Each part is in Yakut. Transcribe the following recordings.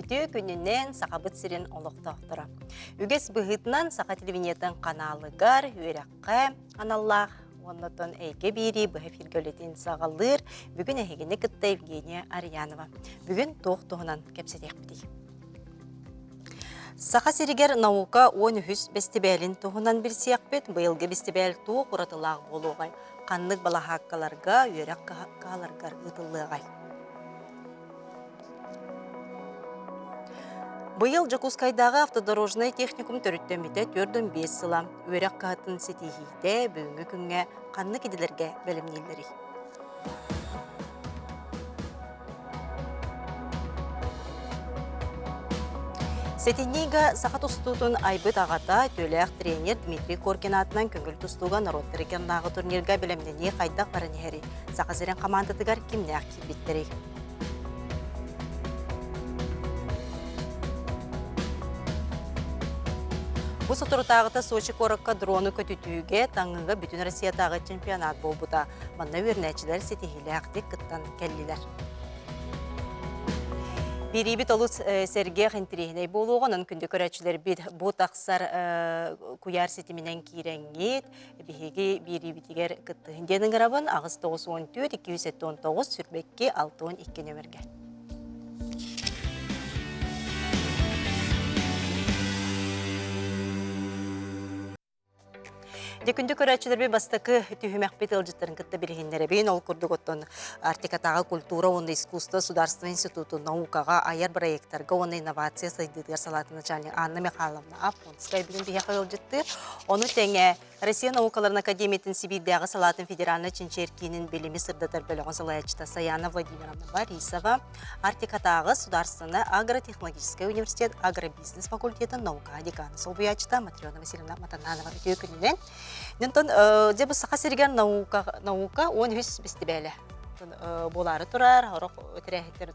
Үтүө күнүнэн Сахабыт сирин олохтоохторо. Үгэс быһыытынан Саха телевидениетын каналыгар үөрэххэ аналлаах уонна оттон эйгэ биэрии быһа эфиргэ үлэтин саҕалыыр. Бүгүн эһигини кытта Евгения Арьянова. Бүгүн туох туһунан кэпсэтиэхпитий? Саха сиригэр наука 13 бэстибээлин туһунан билсиэхпит. Быйылгы бэстибээл туох уратылаах буолуоҕай? Ханнык балаһааккаларга, үөрэх кыһаларыгар ыытыллыаҕай? Быйыл Дьокуускайдааҕы автодорожнай техникум төрүттэммитэ 45 сыла. Үөрэх кыһатын ситиһиитэ бүгүҥҥү күҥҥэ ханнык идэлэргэ бэлэмнииллэрий? Сэтинньигэ саха тустуутун айбыт аҕата, үтүөлээх тренер Дмитрий Коркин аатынан көҥүл тустууга норуоттар иккиэннээҕи турнирга бэлэмнэнии хайдах баран иһэрий? Саха сирин хамаандатыгар кимнээх киирбиттэрий? Бу соторутааҕыта Сочи куоракка дрону көтүтүүгэ таҥыыга бүтүн Россиятааҕы чемпионат буолбута. Манна үөрэнээччилэр ситиһиилээхтик кыттан кэллилэр. Биэриибит олус сэргэх интириэһинэй буолуоҕа, онон күндү көрөөччүлэрбит бу тахсар куйаар ситиминэн киирэҥҥит, биһиги биэриибитигэр кыттыһын диэн ыҥырабын 894 279 22 62 нөмергэ. Дьэ күндү көрөөччүлэрбит бастакы түһүмэхпит ыалдьыттарын кытта билиһиннэрэбин. Ол курдук оттон Арктикатааҕы культура уонна искусство Государственнай институтун наукаҕа айар проектарга уонна инновация сайдыытыгар салаатын начальник Анна Михайловна Афонская бүгүн биһиэхэ ыалдьыттыыр. Ону тэҥэ Россия наукаларын академиятын Сибиирдээҕи салаатын федеральнай чинчийэр киинин билими сырдатар бөлөҕүн салайааччыта Саяна Владимировна Борисова, Арктикатааҕы Государственнай агротехнологическай университет агробизнес факультетын наукаҕа деканы солбуйааччыта Матрена Васильевна Матананова үтүө күнүнэн. Онтон дьэ бу Саха сиригэр наука, наука 13 бэстибээлэ буолаары турар, сорох тэрээһиттэр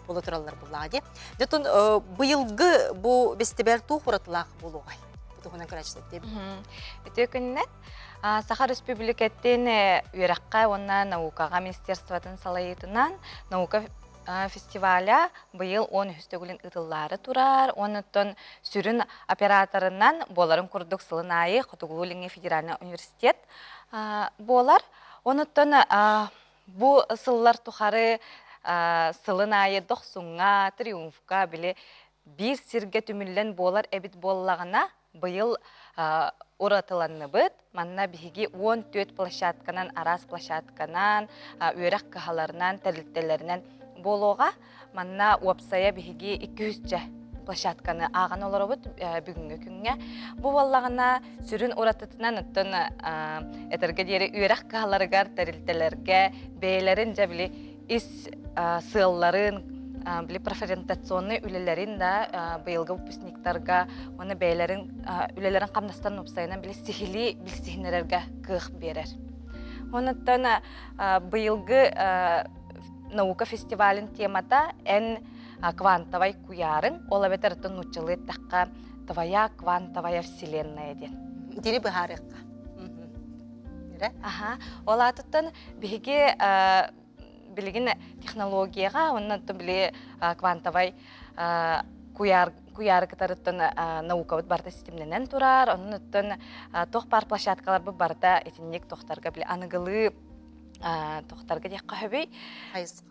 буола тураллар буллаҕа дии. Дьэ быйылгы бу бэстибээл туох уратылаах буолуоҕай? Бу туһунан көрөөччүлэр Үтүө күнүнэн. Саха Республикатын үөрэххэ уонна наукаҕа министерствотын салайыытынан наука фестиваля быйыл 13 төгүлүн ыытыллаары турар. Оннуттан сүрүн операторынан буоларын курдук сылын аайы Хотугулуу-Илиҥҥи федеральнай университет буолар. Онуттан Бу сыллар тухары сылын аайы Дохсуҥҥа, Триумфка били биир сиргэ түмүллэн буолар эбит буоллаҕына, быйыл уратыланныбыт. Манна биһиги 14 площадканан, араас площадканан, үөрэх кыһаларынан, тэрилтэлэринэн буолуоҕа. Манна уопсайа биһиги 200-чэ площадканы ааҕан олоробут бүгүҥҥү күҥҥэ. Бу буоллаҕына сүрүн уратытынан оттон этэргэ диэри үөрэх кыһаларыгар, тэрилтэлэргэ бэйэлэрин дьэ били ис сыалларын, били профориентационнай үлэлэрин да быйылгы выпускниктарга уонна бэйэлэрин үлэлэрин хамнастарын уопсайынан били сиһилии билсиһиннэрэргэ кыах биэрэр. Онуттан быйылгы наука фестивалын темата эн квантовай куйаарыҥ, ол эбэтэр оттон нууччалыы эттэххэ твоя квантовая вселенная диэн. Итини быһаарыахха. Аха. Ол аатыттан биһиги билигин технологияҕа уонна били квантовай куйаар куйаары кытарыттан наукабыт барыта ситимнэнэн турар. Онон оттон туох баар площадкаларбыт барыта итинник тохтарга били аныгылыы тохтарга диэххэ сөбүй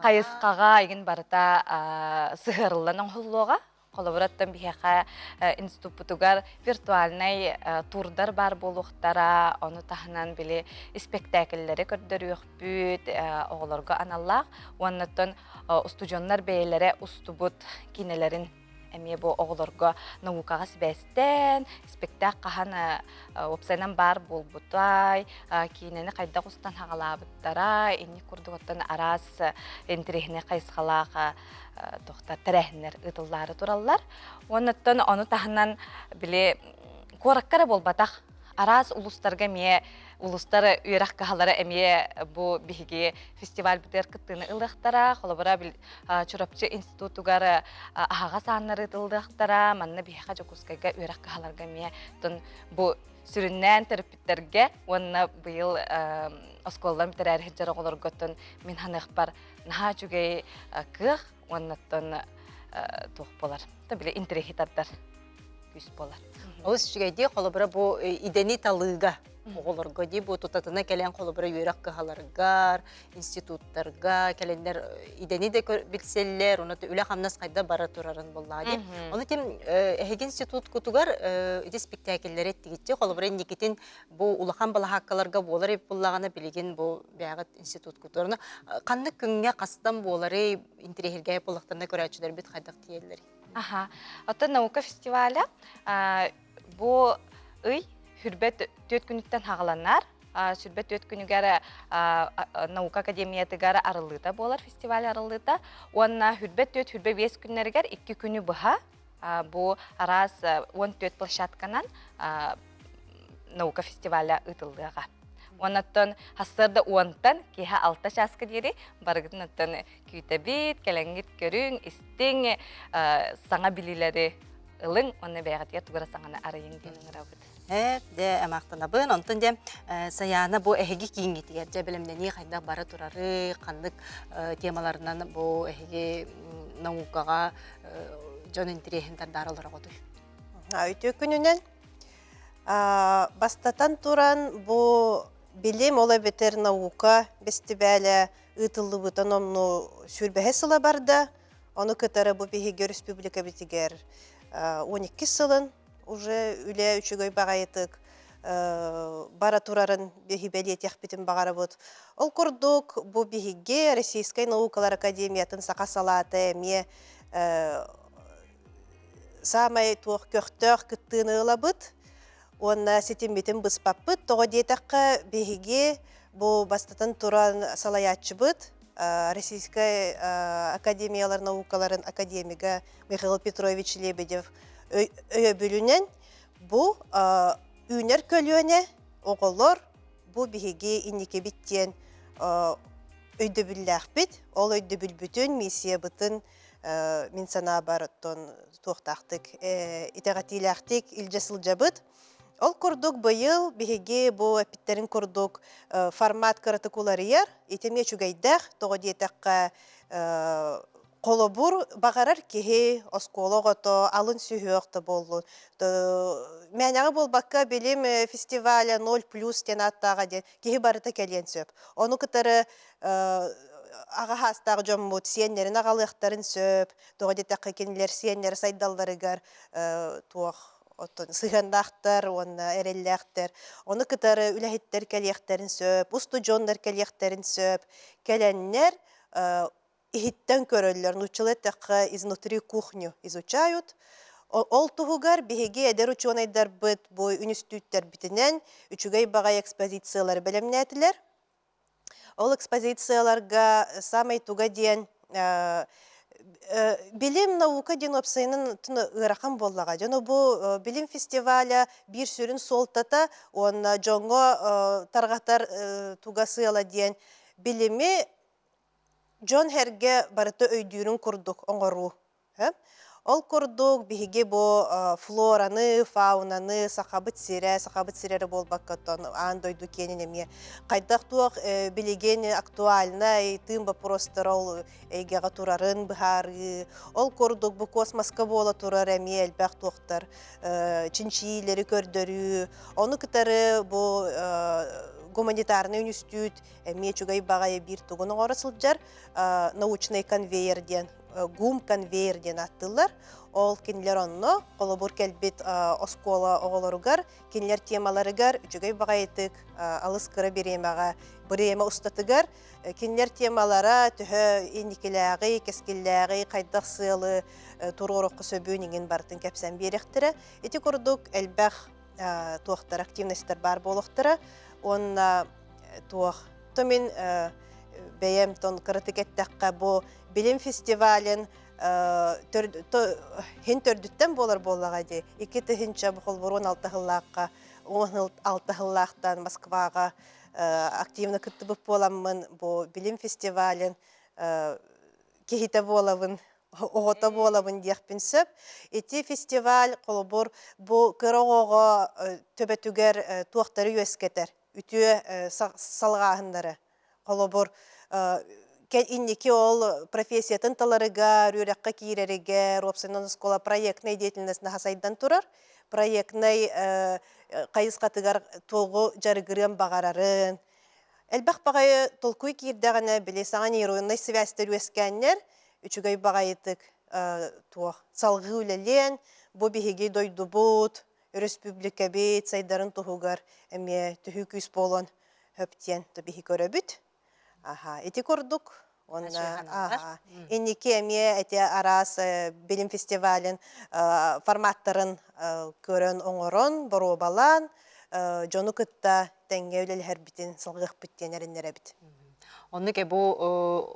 хайысхаҕа игин барыта сыһыарыллан оҥоһуллуоҕа холобураттан биһиэхэ институппутугар виртуальнай турдар баар буолуохтара ону таһынан били испэктээкиллэри көрдөрүөхпүт оҕолорго аналлаах уоннаттан устудьуоннар бэйэлэрэ устубут киинэлэрин эмиэ бу оҕолорго наукаҕа сибээстээн, испэктээк хаһан уопсайынан баар буолбутай, киинэни хайдах устан хаҕалаабыттара, инник курдук оттон араас интэриэһинэй хайысхалаах тохтар тэрээһиннэр ыытыллаары тураллар. Уоннаттан ону таһынан били куоракка эрэ буолбатах, араас улуустарга эмиэ улуустар үөрэх кыһалара эмиэ бу биһиги фестивальбытыгар кыттыыны ылыахтара. Холобура, Чурапчы институтугар аһаҕас ааннар ыытыллыахтара. Манна биһиэхэ Дьокуускайга үөрэх кыһаларга эмиэ бу сүрүннээн төрөппүттэргэ уонна быйыл оскуолаларын бүтэрээри сылдьар оҕолорго мин ханыахпар наһаа үчүгэй кыах уонна оттон. туох буолар. Та били интэриэһи тардар күүс буолар. Олус үчүгэйдии холобура бу идэни талыыга оҕолорго дии бу тутатына кэлэн холобура үөрэх кыһаларыгар, институттарга кэлэннэр идэни да билсэллэр, ону үлэ-хамнас хайда бара турарын буоллаҕа дии. Ону тим эһиги институткутугар ити спектакльлэри эттигитчи холобура инникитин бу улахан балаһааккаларга буолар эбит буоллаҕына билигин бу бэйэҕит институткутугар ханнык күҥҥэ хастан буоларый интириэһиргээй буоллахтарына көрөөччүлэрбит хайдах тиийэллэрий? Аха. Оттон наука фестиваля бу ый хүрбэт түөрт күнүттэн хаҕаланар. Сүрбэ түөрт күнүгэр наука академиятыгар арыллыыта буолар фестиваль арыллыыта. Уонна хүрбэ түөрт, хүрбэ биэс күннэригэр икки күнү быһа бу араас 14 площадканан наука фестиваля ыытыллыаҕа. Уоннаттан сарсыарда уонтан киэһэ алта чааска диэри барыгытын оттон күүтэбит, кэлэҥҥит көрүҥ, истиҥ, саҥа билиилэри ылыҥ уонна бэйэҕитигэр тугу эрэ саҥаны арыйыҥ диэн ыҥырабыт. Дьэ, махтанабын. Онтон дьэ, Сайаана бу эһиги кииҥҥитигэр дьэ бэлэмнэнии хайдах бара турары, ханнык темаларынан бу эһиги наукаҕа дьон интириэһин тардаары олороҕутуй? Үтүө күнүнэн. Бастатан туран, бу билим, ол эбэтэр наука бэстибээлэ ыытыллыбыта номнуо сүүрбэһэ сыла барда. Ону кытары бу биһиги өрөспүүбүлүкэбитигэр 12 сылын уже үлэ үчүгэй баҕайытык бара турарын биһи бэлиэтиэхпитин баҕарабыт. Ол курдук бу биһиги Российскай наукалар академиятын саха салаата эмиэ саамай туох көхтөөх кыттыыны ылабыт уонна ситиммитин быспаппыт. Тоҕо диэтэххэ, биһиги бу бастатан туран салайааччыбыт Российскай академиялар наукаларын академига Михаил Петрович Лебедев өйөбүлүнэн бу үүнэр көлүөнэ оҕолор бу биһиги инникибит диэн өйдөбүллээхпит. Ол өйдөбүлбүтүн, миссиябытын мин санаабар оттон туохтаахтык итэҕэтиилээхтик илдьэ сылдьабыт. Ол курдук быйыл биһиги бу эппиттэрин курдук формат кыратык уларыйар, ити эмиэ үчүгэйдээх, тоҕо диэтэххэ холобур баҕарар киһи оскуола оҕото алын сүһүөх да буоллун мээнэҕэ буолбакка билим фестиваля ноль плюс диэн ааттааҕа диэн киһи барыта кэлиэн сөп. Ону кытары аҕа саастаах дьоммут сиэннэрин аҕалыахтарын сөп. Тоҕо диэтэххэ кинилэр сиэннэрэ сайдалларыгар туох оттон сыһыаннаахтар уонна эрэллээхтэр. Ону кытары үлэһиттэр кэлиэхтэрин сөп, устудьуоннар кэлиэхтэрин сөп. Кэлэннэр иһиттэн көрөллөр, нууччалыы эттэххэ, изнутри кухню изучают. Ол туһугар биһиги эдэр учуонайдарбыт бу үнүстүүттэрбитинэн үчүгэй баҕайы экспозициялары бэлэмнээтилэр. Ол экспозицияларга саамай туга диэн билим, наука диэн уопсайынан ыарахан буоллаҕа. Дьону бу билим фестиваля биир сүрүн суолтата уонна дьоҥҥо тарҕатар туга сыала диэн билими дьон-сэргэ барыта өйдүүрүн курдук оҥоруу. Ол курдук биһиги бу флораны, фаунаны, Сахабыт сирэ, Сахабыт сирэ эрэ буолбакка оттон аан дойду киэнин эмиэ хайдах туох билигин актуальнай тыын боппуруостара ол эйгэҕэ турарын быһаарыы, ол курдук бу космоска буола турар эмиэ элбэх туохтар чинчийиилэри көрдөрүү, ону кытары бу гуманитарнай үнүстүүт эмиэ үчүгэй баҕайы биир тугун оҥоро сылдьар научный конвейер диэн гум конвейер диэн ааттыыллар. Ол кинилэр онно холобур кэлбит оскуола оҕолоругар кинилэр темаларыгар үчүгэй баҕайытык алыс кыра бириэмэҕэ бириэмэ устатыгар кинилэр темалара төһө инникилээҕий, кэскиллээҕий, хайдах сыалы туруорукка сөбүн иҥин барытын кэпсээн биэриэхтэрэ. Ити курдук элбэх туохтар активностар баар буолуохтара уонна туох то мин бэйэм тон кыратык эттэххэ бу билим фестивалын хин төрдүттэн буолар буоллаҕа дии икки тыһыынча холборуон алта сыллаахха 16 сыллаахтан Москваҕа активно кыттыбыт буоламмын бу билим фестивалын киһитэ буолабын оҕото буолабын диэхпин сөп. Ити фестиваль холобур бу кыра оҕоҕо төбөтүгэр туохтары үөскэтэр үтүө салҕааһыннары. Холобур, Инники ол профессиятын таларыгар, үөрэххэ киирэригэр, уопсайынан оскуола проектнай деятельность наһаа сайдан турар. Проектнай хайысхатыгар туоҕу дьарыгырыан баҕарарын, элбэх баҕайы толкуй киирдэҕинэ, били саҥа нейроннай связьтар үөскээннэр, үчүгэй баҕайытык туох салҕыы үлэлиэн, бу биһиги дойдубут, өрөспүүбүлүкэбит сайдарын туһугар эмиэ төһүү күүс буолуон сөп диэн биһи көрөбүт. Аха, ити курдук уонна аха, инники эмиэ эти араас билим фестивалын форматтарын көрөн оҥорон, боруобалаан, дьону кытта тэҥҥэ үлэлэһэрбитин салгыахпыт диэн эрэннэрэбит. Оннук бу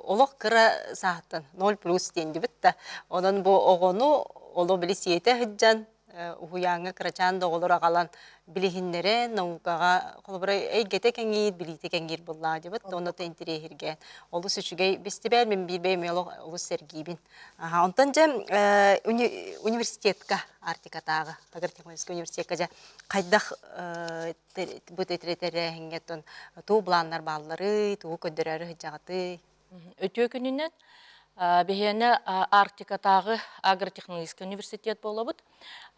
олох кыра сааттан 0 плюс диэн дибит да. Онон бу оҕону оло били сиэтэ сылдьан уһуйааҥҥа кырачаан да оҕолор аҕалан билиһиннэрэ наукаҕа холобура эйгэтэ кэҥиир, билиитэ кэҥиир буоллаҕа онно да интириэһиргээн олус үчүгэй бэстибээл мин биир бэйэм олус сэргиибин. Онтон дьэ университетка Арктикатааҕы агротехнологическай университетка дьэ хайдах бу тэрээһиҥҥэ тугу былааннар баалларый, тугу көрдөрөөрү сылдьаҕытый? Үтүө күнүнэн биһиэнэ Арктикатааҕы агротехнологическай университет буолабыт.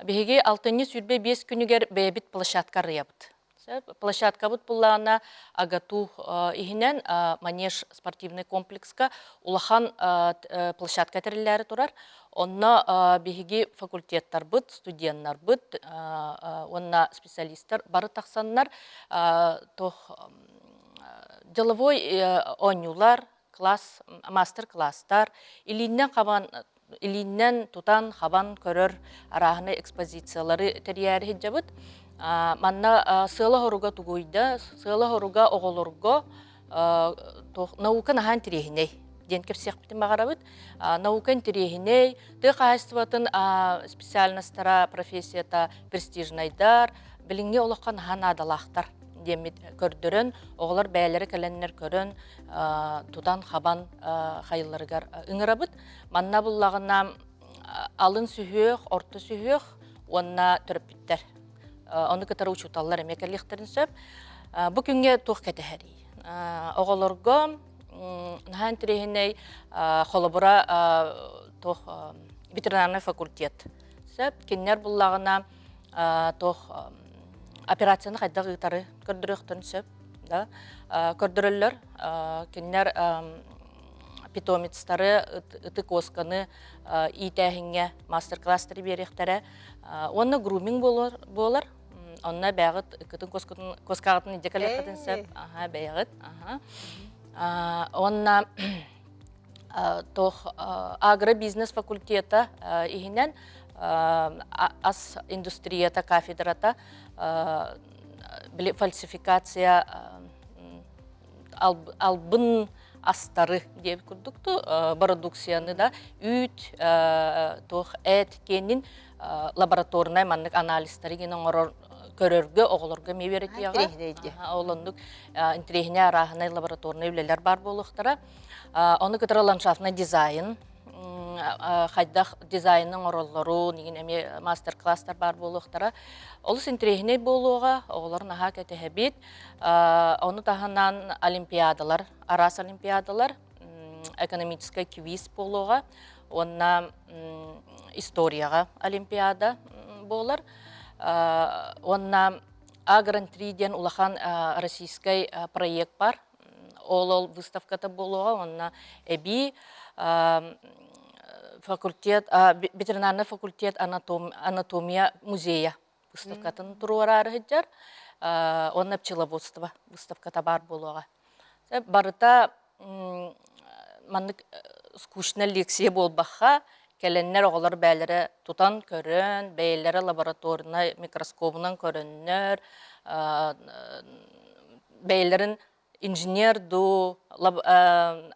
Биһиги алтынньы 25 күнүгэр бэйэбит площадка арыйабыт. Площадкабыт буллаҕына АГАТУ иһинэн Манеж спортивный комплекска улахан площадка тэриллээри турар. Онно биһиги факультеттарбыт, студеннарбыт уонна специалистар бары тахсаннар туох деловой оонньуулар, класс, мастер-класстар, илииннэн хабан илииннэн тутан хабан көрөр арааһынай экспозициялары тэрийээри сылдьабыт. Манна сыала-соруга тугуйда, сыала-соруга оҕолорго наука наһаа интириэһинэй диэн кэпсиэхпитин баҕарабыт. Наука интириэһинэй, тыа хаһаайыстыбатын специальностара, профессията престижнайдар, билиҥҥи олоххо наһаа наадалаахтар диэммит көрдөрөн, оҕолор бэйэлэрэ кэлэннэр көрөн, тутан-хабан хайылларыгар ыҥырабыт. Манна буллаҕына алын сүһүөх, орто сүһүөх уонна төрөппүттэр. Ону кытары учууталлар эмиэ кэлиэхтэрин сөп. Бу күҥҥэ туох кэтэһэрий? Оҕолорго наһаа интэриэһинэй холобура туох ветеринарный факультет сөп. Кинилэр буллаҕына туох операцияны хайдах ыытары көрдөрүөхтэрин сөп да көрдөрөллөр. Кинилэр питомецтары, ытык осканы иитээһиҥҥэ мастер-класстары биэриэхтэрэ. Уонна груминг буолар. Онно бэйэҕит ыккытын куоскаҕытын илдьэ кэлиэххитин сөп. Аха, бэйэҕит. Аха. Уонна туох агробизнес факультета иһинэн ас индустрията кафедрата фальсификация албын астары диэбит курдукту бородукцияны да үүт туох эт киэнин лабораторнай маннык анализтары гин оҥорор көрөргө оҕолорго эмиэ үөрэтиэҕэ ол оннук интириэһинэй арааһынай лабораторнай үлэлэр баар буолуохтара ону кытары ландшафтный дизайн хайдах дизайны оҥороллорун игин эмиэ мастер-класстар баар буолуохтара олус интириэһинэй буолуоҕа оҕолор наһаа кэтэһэбит Ону таһынан олимпиадалар, араас олимпиадалар, экономическай квиз буолуоҕа уонна историяҕа олимпиада буолар. Уонна А-Гран-3 диэн улахан российскай проект бар. Ол-ол выставката буолуоҕа уонна эбии факультет, ветеринарный факультет анатомия музея выставкатын туруораары сылдьар уонна пчеловодство выставката баар буолуоҕа. Барыта маннык скучно лекция буолбахха, кэлэннэр оҕолор бэйэлэрэ тутан көрөн, бэйэлэрэ лабораторнай микроскобунан көрөннөр, бэйэлэрин инженер дуу,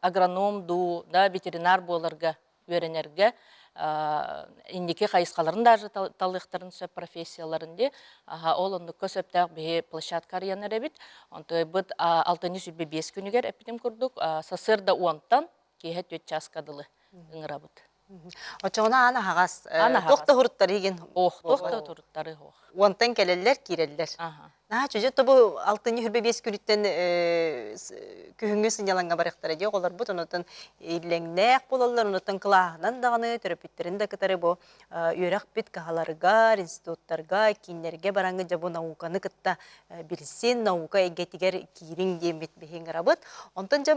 агроном дуу, да ветеринар буоларга үөрэнэргэ инники хайысхаларын даже талыахтарын сөп профессияларын дии. Ол оннукка сөптөөх биһи площадка арыйан эрэбит. Онтуйбут алтынньы 25 күнүгэр эппитим курдук сарсыарда уонтан киэһэ 4 чааска дылы ыҥырабыт. Оччоҕуна аан аһаҕас. Туох да уруттары игин. Ох, туох да уруттары ох. Уонтан кэлэллэр, киирэллэр. Наһаа чүдьэ тобу алтынньы 25 күнүттэн күһүҥҥү сынньалаҥҥа барыахтара дии оҕолорбут онотон иллэҥнээх буолаллар онотон кылааһынан даҕаны төрөппүттэрин да кытары бу үөрэхпит кыһаларыгар институттарга кииннэргэ бараҥҥыт дьэ бу науканы кытта билсин наука эйгэтигэр киириҥ диэммит биһи ыҥырабыт онтон дьэ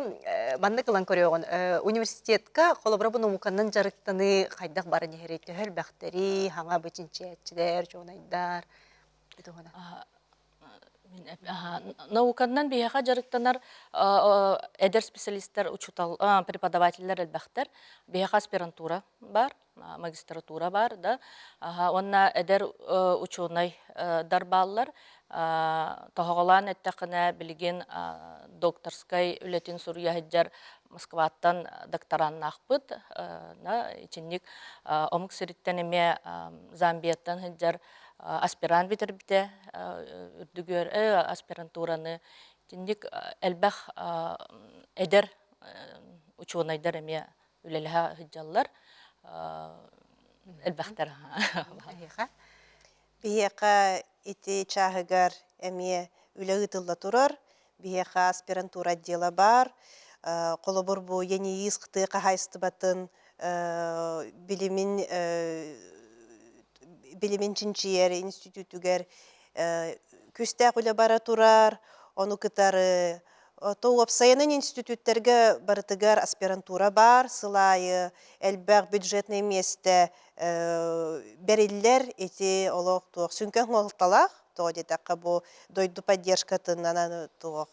маннык ылан көрүөҕүн университетка холобура бу науканан дьарыктаныы хайдах баран иһэрий төһө элбэхтэрий хаҥа бу чинчийээччилэр учуонайдар Науканан биһиэхэ дьарыктанар эдэр специалистар, учуутал, преподавателлэр элбэхтэр. Биһиэхэ аспирантура бар, магистратура бар да. Уонна эдэр учуонайдар бааллар. Тоһоҕолоон эттэххинэ, билигин докторскай үлэтин суруйа сылдьар Москваттан доктораннаахпыт. Итинник омук сириттэн эмиэ Замбияттан сылдьар аспирант бүтэрбитэ үрдүгэр аспирантураны итинник элбэх эдэр учуонайдар эмиэ үлэлэһэ сылдьаллар элбэхтэр Биһиэхэ ити чааһыгар эмиэ үлэ ыытылла турар. Биһиэхэ аспирантура отдела баар. Холобур, бу ЯНИИС тыа хаһаайыстыбатын билимин билимин чинчийэр институтугар күүстээх үлэ бара турар. Ону кытары то уопсайынан институттарга барытыгар аспирантура баар. Сыл аайы элбэх бюджетнай миэстэ бэриллэр ити олох туох сүҥкэн суолталаах тоҕо диэтэххэ бу дойду поддержкатынан туох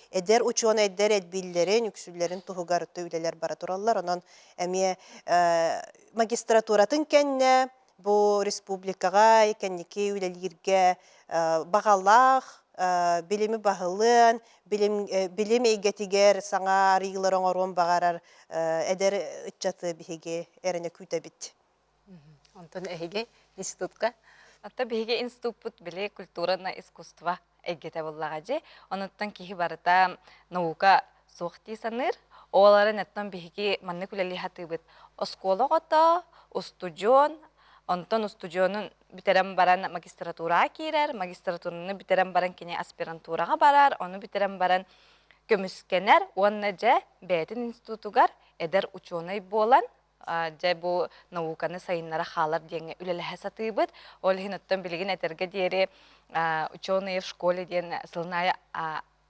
эдэр учуонайдар элбииллэрин үксүллэрин туһугар үлэлэр бара тураллар онон эмиэ магистратуратын кэннэ бу республикаҕа кэнники үлэлииргэ баҕалаах билими баһылыан билим билим эйгэтигэр саҥа арыйыылары оҥоруон баҕарар эдэр ыччаты биһиги эрэнэ күүтэбит. Онтон эһиги институтка? Ата биһиги институппут били культура на искусство эйгэтэ буоллаҕа дьи. Онуттан киһи барыта наука суох дии саныыр. Оҕолорун оттон биһиги маннык үлэлии сатыыбыт. Оскуола оҕото, устудьуон, онтон устудьуонун бүтэрэн баран магистратураҕа киирэр, магистратураны бүтэрэн баран кини аспирантураҕа барар, ону бүтэрэн баран көмүскэнэр уонна дьэ бэйэтин институтугар эдэр учуонай буолан дьэ бу науканы сайыннара хаалар диэҥҥэ үлэлэһэ сатыыбыт. Ол иһин оттон билигин этэргэ диэри ученые в школе диэн сылын аайы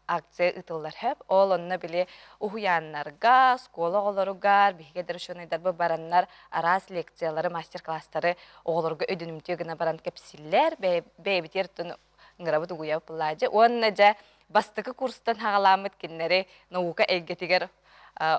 акция ыытыллар сөп. Ол онно били уһуйааннарга, оскуола оҕолоругар, биһиги эдэр учуонайдарбыт бараннар араас лекциялары, мастер-класстары оҕолорго өйдөнүмтүө гына баран кэпсииллэр. Бэйэбитигэр ыҥырабыт угуйабыт былаадьы. Уонна дьэ бастакы курстан хаҕалааммыт кинилэри наука эйгэтигэр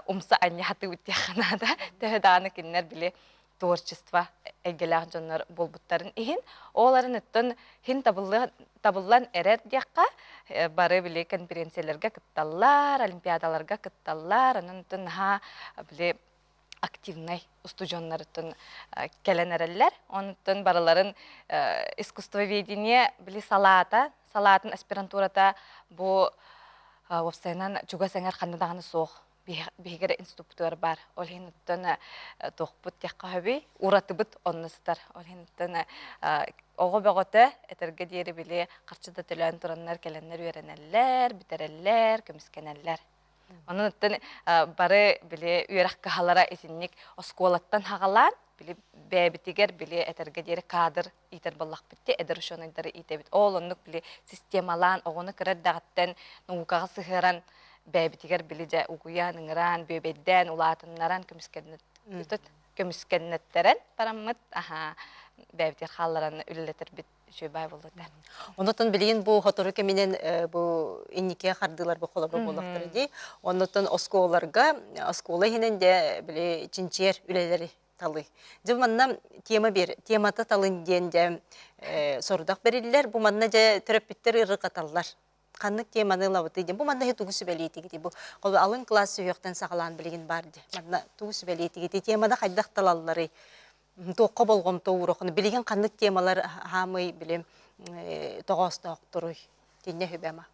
умса анньа сатыыбыт диэххэ наада. Төһө даҕаны кинилэр били творчество эйгэлээх дьоннор буолбуттарын иһин ол арыныттан хин табыллан эрэр диэххэ бары били конференцияларга кытталлар, олимпиадаларга кытталлар, онон наһаа били активнай устудьуоннарыттан кэлэн эрэллэр. Онтон барыларын искусствоведение били салаата, салаатын аспирантурата бу уопсайынан чугас эҥэр ханна даҕаны суох биһиги эрэ институппутугар баар. Ол иһин оттон туохпут диэххэ сөбүй, уратыбыт онно сытар. Ол иһин оттон оҕо бөҕөтө этэргэ диэри били харчы да төлөөн тураннар кэлэннэр үөрэнэллэр, бүтэрэллэр, көмүскэнэллэр. Онон оттон бары били үөрэх кыһалара итинник оскуолаттан хаҕалаан били бэйэбитигэр били этэргэ диэри кадр иитэр буоллахпыт дии эдэр учуонайдары иитэбит. Ол оннук били системалаан оҕону кыра эрдэҕиттэн наукаҕа сыһыаран бэйэбитигэр били дьэ угуйан, ыҥыраан, бүөбэйдээн, улаатыннаран көмүскэннэттэрэн бараммыт аһаа бэйэбитигэр хаалларан үлэлэтэрбит үчүгэй баай буолуо этэ. Онотон билигин бу сотору кэминэн бу инникигэ хардыылар бу холобур буолуохтара дии. Оннуттан оскуолаларга оскуола иһинэн дьэ били чинчийэр үлэлэри талыы. Дьэ манна тема бер темата талын диэн дьэ сорудах бериллэр. Бу манна дьэ төрөппүттэр ырыгаталлар. Ханнык теманы ылабытый диэн. Бу манна иһи тугу сүбэлиитигитий? Бу алын класс сүһүөхтэн саҕалаан билигин баар дии. Манна тугу сүбэлиитигитий? Теманы хайдах талалларый? Туохха болҕомто уурохуну? Билигин ханнык темалар хаамый били тоҕоостоохторуй? Тиннэ хүбэма.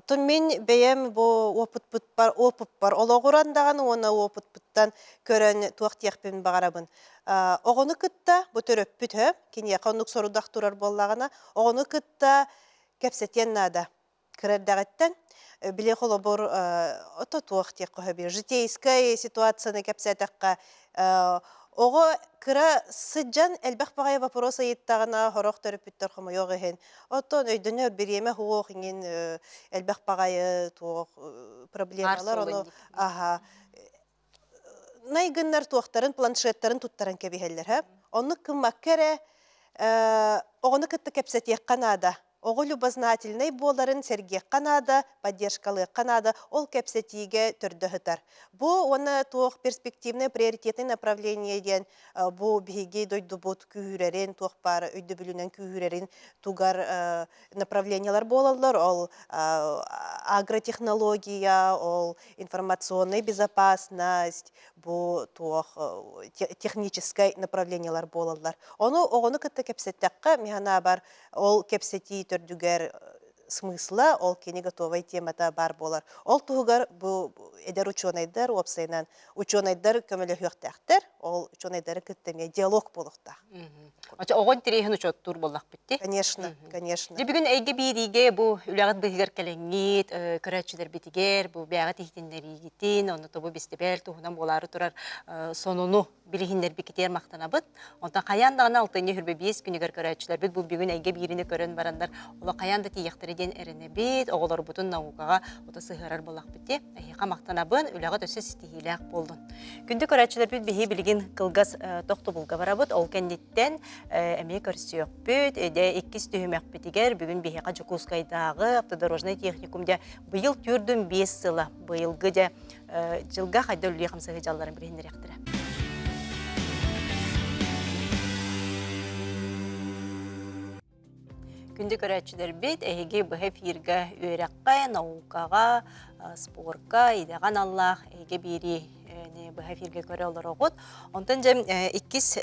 Тун мин бэйэм бу опытпытпар опыппар олоҕуран даҕаны уонна опытпыттан көрөн туох диэхпин баҕарабын. Оҕону кытта бу төрөппүт киниэхэ оннук сорудах турар буоллаҕына, оҕону кытта кэпсэтиэн наада. Кыра эрдэҕиттэн били холобур ото туох диэххэ сөбүй житейскай ситуацияны кэпсээтэххэ оҕо кыра сыдьан элбэх баҕайы вопрос ыйыттаҕына сорох төрөппүттэр хомойуох иһин оттон өйдөнөр бириэмэ суох иҥин элбэх баҕайы туох проблемалар ону аха найгыннар туохтарын планшеттарын туттаран кэбиһэллэр һэ оннук гыммакка эрэ оҕону кытта кэпсэтиэххэ наада оҕо любознательнай буоларын сэргиэххэ наада, поддержкалыахха наада, ол кэпсэтиигэ төрдө сытар. Бу уонна туох перспективное приоритетное направление диэн бу биһиги дойдубут күүһүрэрин, туох баар өйдөбүлүнэн күүһүрэрин тугар направлениелар буолаллар. Ол агротехнология, ол информационная безопасность, бу туох техническай направлениелар буолаллар. Ону оҕону кытта кэпсэттэххэ, мин санаабар, Ол кэпсэтии төрдүгэр смысла, ол кини готовай темата баар буолар. Ол туһугар бу эдэр учуонайдар, уопсайынан учуонайдар көмөлөһүөхтээхтэр. Ол учуонайдары кытта эмиэ диалог буолуохтаах. Оҕо интэриэһин учуоттуур буоллахпыт дии. Конечно, конечно. Дьэ бүгүн эйгэ биэриигэ бу үлэҕит быыһыгар кэлэҥҥит, көрөөччүлэрбитигэр бу бэйэҕит иһитиннэриигитин, онно тобу бэстибээл туһунан буолаары турар сонуну билиһиннэрбиккитигэр махтанабыт. Онтон хайаан даҕаны алтынньы 25 күнүгэр көрөөччүлэрбит бу бүгүн эйгэ биирини көрөн бараннар олох хайаан да тиийиэхтэрэ диэн эрэнэбит, оҕолорбутун наукаҕа ото сыһыарар буоллахпыт дии. Эһиэхэ махтанабын, үлэҕит өссө ситиһиилээх буоллун. Күндү көрөөччүлэрбит биһи билигин кылгас тохтобулга барабыт. Ол кэнниттэн эмиэ көрсүөхпүт. Дэ иккис түһүмэхпитигэр бүгүн биһиэхэ Дьокуускайдааҕы автодорожнай техникум дьэ быйыл түүрдүн 5 сыла быйылгы дьэ дьылга хайда үлэлии хамсаһыы дьалларын билиһиннэриэхтэрэ. Күндү көрөөччүлэрбит, эһиги быһа эфиргэ үөрэххэ, наукаҕа, спорка, идэҕэ аналлаах эйгэ биэрии быһа эфиргэ көрө олороҕут. Онтон дьэ иккис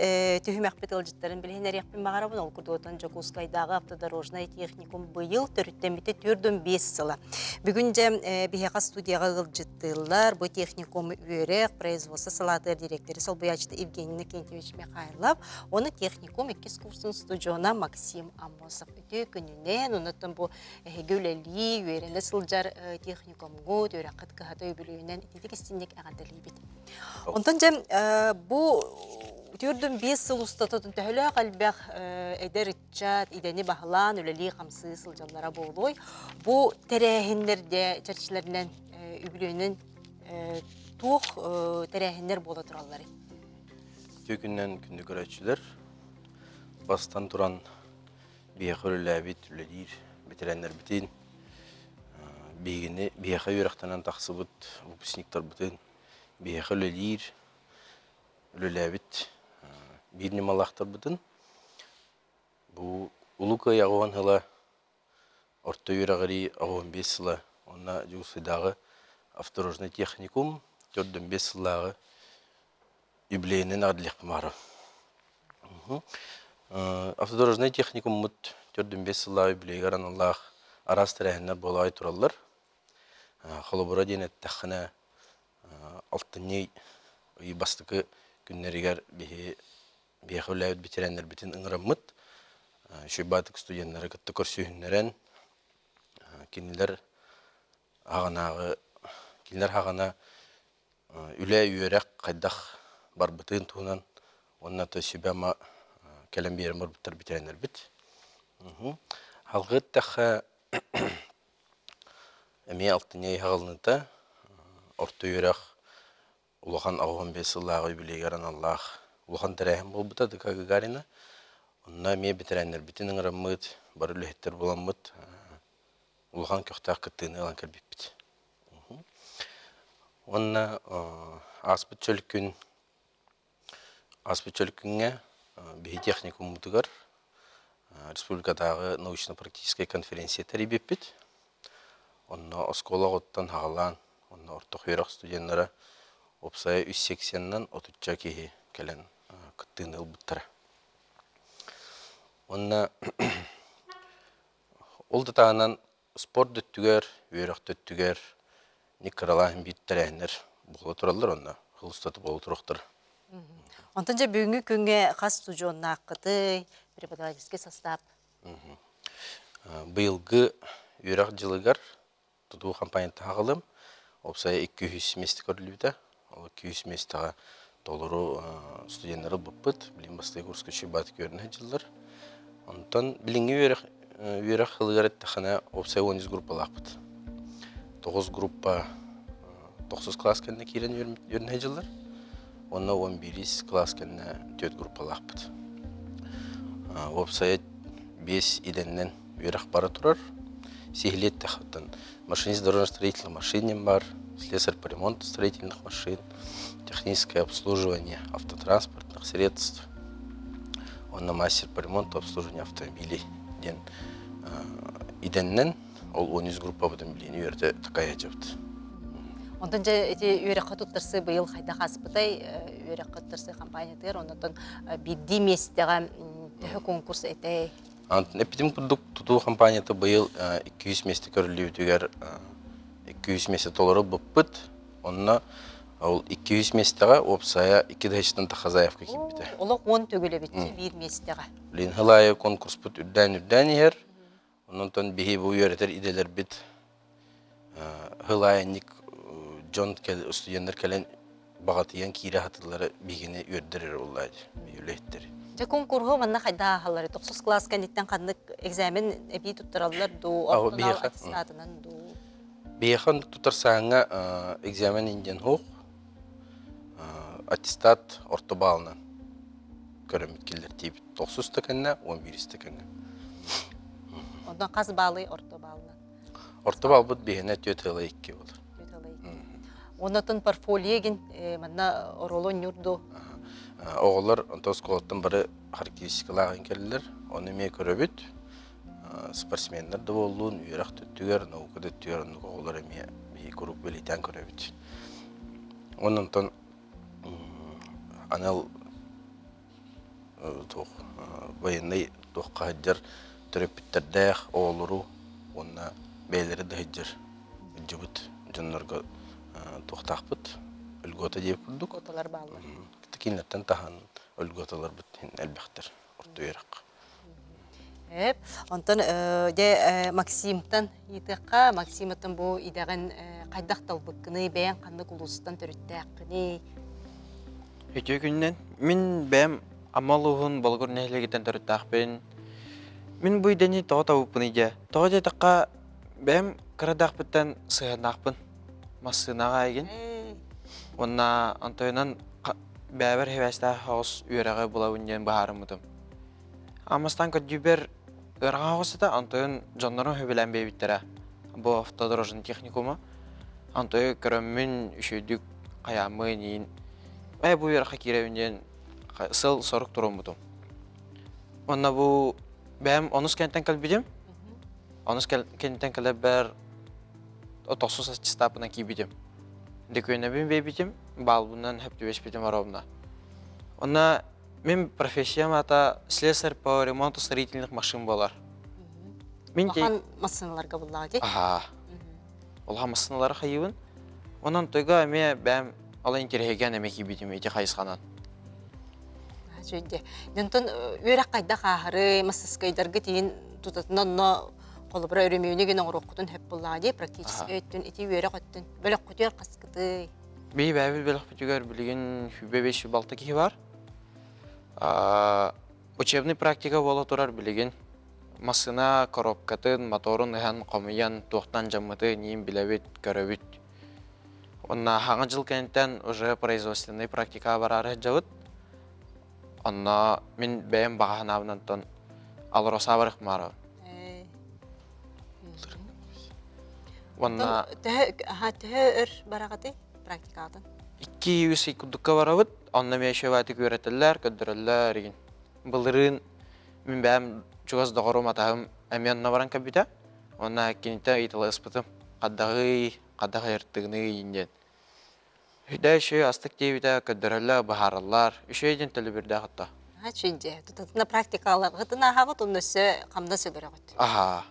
түһүмэхпит ыалдьыттарын билиһиннэриэхпин баҕарабын. Ол курдук Дьокуускайдааҕы автодорожнай техникум быйыл төрүттэммитэ 45 сыла. Бүгүн дьэ биһиэхэ студияҕа ыалдьыттыыллар. Бу техникум үөрэх, производство салаатыгар директоры солбуйааччыта Евгений Иннокентьевич Михайлов, уонна техникум иккис курсун студиона Максим Аммосов. Үтүө күнүнэн, оннуттан бу эһиги үлэлии, үөрэнэ сылдьар техникумгут, үөрэххит кыһата үбүлүөйүнэн ититик истинник эҕэрдэлиибит. Онтон дьэ бу түөрдүн биэс сыл устататын төһөлөөх элбэх эдэр ыччат идэни баһылаан үлэлии-хамсыы сылдьаллара буолуой. Бу тэрээһиннэрде чэрчилэринэн үбүлүөйүнэн туох тэрээһиннэр буола туралларый? Үтүө күнүнэн күндү көрөөччүлэр. Бастан туран биһиэхэ үлэлээбит, үлэлиир бэтэрээннэрбитин, биһигини биһиэхэ үөрэхтэнэн тахсыбыт выпускниктарбытын, биһиэхэ үлэлиир, үлэлээбит биир ньымалаахтарбытын бу Улуу Кыайыы аҕыс сыла орто үөрэҕирии 85 сыла уонна Дьокуускайдааҕы автодорожнай техникум 45 сыллааҕы юбилейынан эҕэрдэлиэхпин баҕарабын. Автодорожнай техникуммут 45 сыллааҕы юбилейыгар аналлаах араас тэрээһиннэр буолаай тураллар. Холобура диэн эттэххинэ, алтынньы ый бастакы күннэригэр биһи биһиэхэ үлэлээбит ветераннарбытын ыҥыраммыт, үчүгэй студеннары кытта көрсүһүннэрэн, кинилэр аҕанааҕы кинилэр хаҕана үлэ, үөрэх хайдах барбытын туһунан уонна то сүбэ-ама кэлэн биэрэн барбыттар бүтээннэрбит. Салгыы эттэххэ, эмиэ алтынньы ый аҕылыныыта орто үөрэх улахан 85 сыллааҕы юбилейыгар аналлаах улахан тэрээһин буолбута ДК Гагарина. Онно эмиэ бэтэрээннэрбитин ыҥыраммыт, бары үлэһиттэр буоламмыт улахан көхтөөх кыттыыны ылан кэлбиппит. Уонна ааспыт чөл күн ааспыт чөл күҥҥэ биһи техникуммутугар республикатааҕы научно-практическай конференция тэрийбиппит. Онно оскуола оҕотуттан саҕалаан, онно орто үөрэх студеннара уопсайа үс секциянан отучча киһи кэлэн кыттыыны ылбыттара. Уонна ол да таһынан Спорт өттүгэр, үөрэх да өттүгэр кыралаан биир тэрээһиннэр буола тураллар уонна сыл устата буола туруохтара. Онтон дьэ бүгүҥҥү күҥҥэ хас студеннааххытый, преподавательский состав? Быйылгы үөрэх дьылыгар тутуу компанията аҕалым. Уопсайа 200 миэстэ көрүллүбүтэ. Ол 200 миэстэҕэ толору студеннары ылбыппыт. Билигин бастакы курска үчүгэй көрүнэ сылдьаллар. Онтон билиҥҥи үөрэх үөрэх ылыгар эттэххинэ уопсайа 13 группалаахпыт. 9 группа тохсус класс кэннэ киирэн үөрэнэ сылдьаллар. Уонна 11 класс кэннэ 4 группалаахпыт. Уопсайа 5 идэннэн үөрэх бара турар. Сиһилиэт тахыттан машинист дорожно-строительных машин бар, слесарь по ремонту строительных машин, техническое обслуживание автотранспортных средств, уонна мастер по ремонту обслуживания автомобилей диэн идэннэн ол 13 группабытын билиини үөрэтэ такайа дьабыт. Онтон дьэ ити үөрэххэ туттарсыы быйыл хайдах ааспытай үөрэххэ туттарсыы компаниятыгар оннотон биирдии миэстэҕэ төһө конкурс этэй? Эппитим курдук, тутуу компанията быйыл 200 миэстэ көрүллүбүтүгэр 200 миэстэ толору ылбыппыт. Онно ол 200 миэстэҕэ уопсайа 2 тыһыынчаттан тахса заявка киирбитэ. Олох 10 төгүл эбит биир миэстэҕэ. Блин, сыл аайы конкурспут үрдээн-үрдээн иһэр. Онон биһи бу үөрэтэр идэлэрбит сыл аайы дьон студеннар кэлэн баҕатыйан киирэ сатыыллара биһигини үөрдэр эрэ буоллаа дии үлэһиттэри. Дьэ куонкуруһу манна хайдах ааһаллар? Тохсус кылаас кэнниттэн ханнык экзамен эбии туттараллар дуу, ортонал аттестатынан дуу? Биһиэхэ оннук тутарсааҥҥа экзамен индиэн суох, аттестат орто баалынан көрөммүт киллэртиибит. Тохсус да кэннэ, 11 да кэннэ. Онтон хас баалый орто баалынан? Орто баалбыт биһиэнэ 4,2 буолар. Оннотон портфолио гин манна оруолу оонньуур дуу? Оҕолор онтон оскуолаттан бары характеристикалаах кэллилэр. Ону эмиэ көрөбүт. Спортсменнар да буоллун, үөрэх да өттүгэр, наука да өттүгэр оннук оҕолор эмиэ биһи куруук бэлиэтээн көрөбүт. Онон онтон анал туох военнай туохха сылдьар төрөппүттэрдээх оҕолору уонна бэйэлэрэ да сылдьар сылдьыбыт дьоннорго туохтаахпыт льгота диэбит курдук Льготалар бааллар. Кинилэртэн таһан льготаларбыт элбэхтэр орто үөрэххэ. Эп, онтон дьэ Максимтан ыйытыахха, Максиматтан бу идэҕин хайдах талбыккыный, бэйэҥ ханнык улуустан төрүттээххиний? Үтүө күнүнэн. Мин бэйэм Амма улууһун Болугур нэһилиэгиттэн төрүттээхпин. Мин бу идэни тоҕо табыппыный дьэ? Тоҕо диэтэххэ, бэйэм кырадаахпыттан сыһыаннаахпын. Массыынаҕа айгын. Уонна онтойунан бэйэбэр сибээстээх соҕус үөрэҕи булабын диэн быһаарыммытым. Аммастан көрдүүбэр ыарахан соҕус этэ, онтойун дьоннорум сөбүлээн биэрбиттэрэ. Бу автодорожный техникума. Онтойу көрөммүн үчүгэйдик хайааммын иин ээ бу үөрэххэ киирэбин диэн сыл-сорук туруммутум. Уонна бу бэйэм онус кэнниттэн кэлбитим. Онус кэнниттэн кэлэрбэр тохсус аттестапынан киирбитим. Дөкүөнэбин биэрбитим, баалбынан сөп түбэспитим оруобуна. Онно мин профессиям аата слесарь по ремонту строительных машин буолар. Мин Улахан массыыналарга буллаҕа дии. Аха. Улахан массыыналары хайыыбын. Онон тойго эмиэ бэйэм ол интэриэһиргээн эмиэ киирбитим ити хайысханан. Үчүгэй. Онтон үөрэх хайдах ааһарый, мастаскайдарга тиийин тутатына онно холобура өрөмүөнү гин оҥоруоххутун сөп буоллаҕа дии практически өттүн ити үөрэх өттүн бөлөххүтүгэр хаскытый? Биһи бэйэбит бөлөхпүтүгэр билигин 105 киһи бар. Учебный практика буола турар билигин. Массыына коробкатын, моторун ыһан, хомуйан, туохтан дьаммыты ньиин билэбит, көрөбүт. Уонна хаҥа дьыл кэнниттэн уже производственный практика бараары сылдьабыт. Онно мин бэйэм баҕа санаабынан онтон Алроса барыахмаарабын. Уонна төһө өр бараҕытый практикаҕытын? 2-3 ый курдукка барабыт. Онно эмиэ үчүгэйдик үөрэтэллэр, көрдөрөллөр игин. Былырыын мин бэйэм чугас доҕорум атаһым эмиэ онно баран кэлбитэ. Уонна киниттэн ыйыталаспытым. Хайдаҕый, хайдах айартыгыный диэн. Үдэ үчүгэй астык диэбитэ көрдөрөллөр, быһаараллар. Үчүгэй диэн төлөбүрдээх отто. Үчүгэй дьэ. Тутатына практикаларгытын ааһаҕыт, онно өссө хамнас өлөрөҕүт. Аһаа.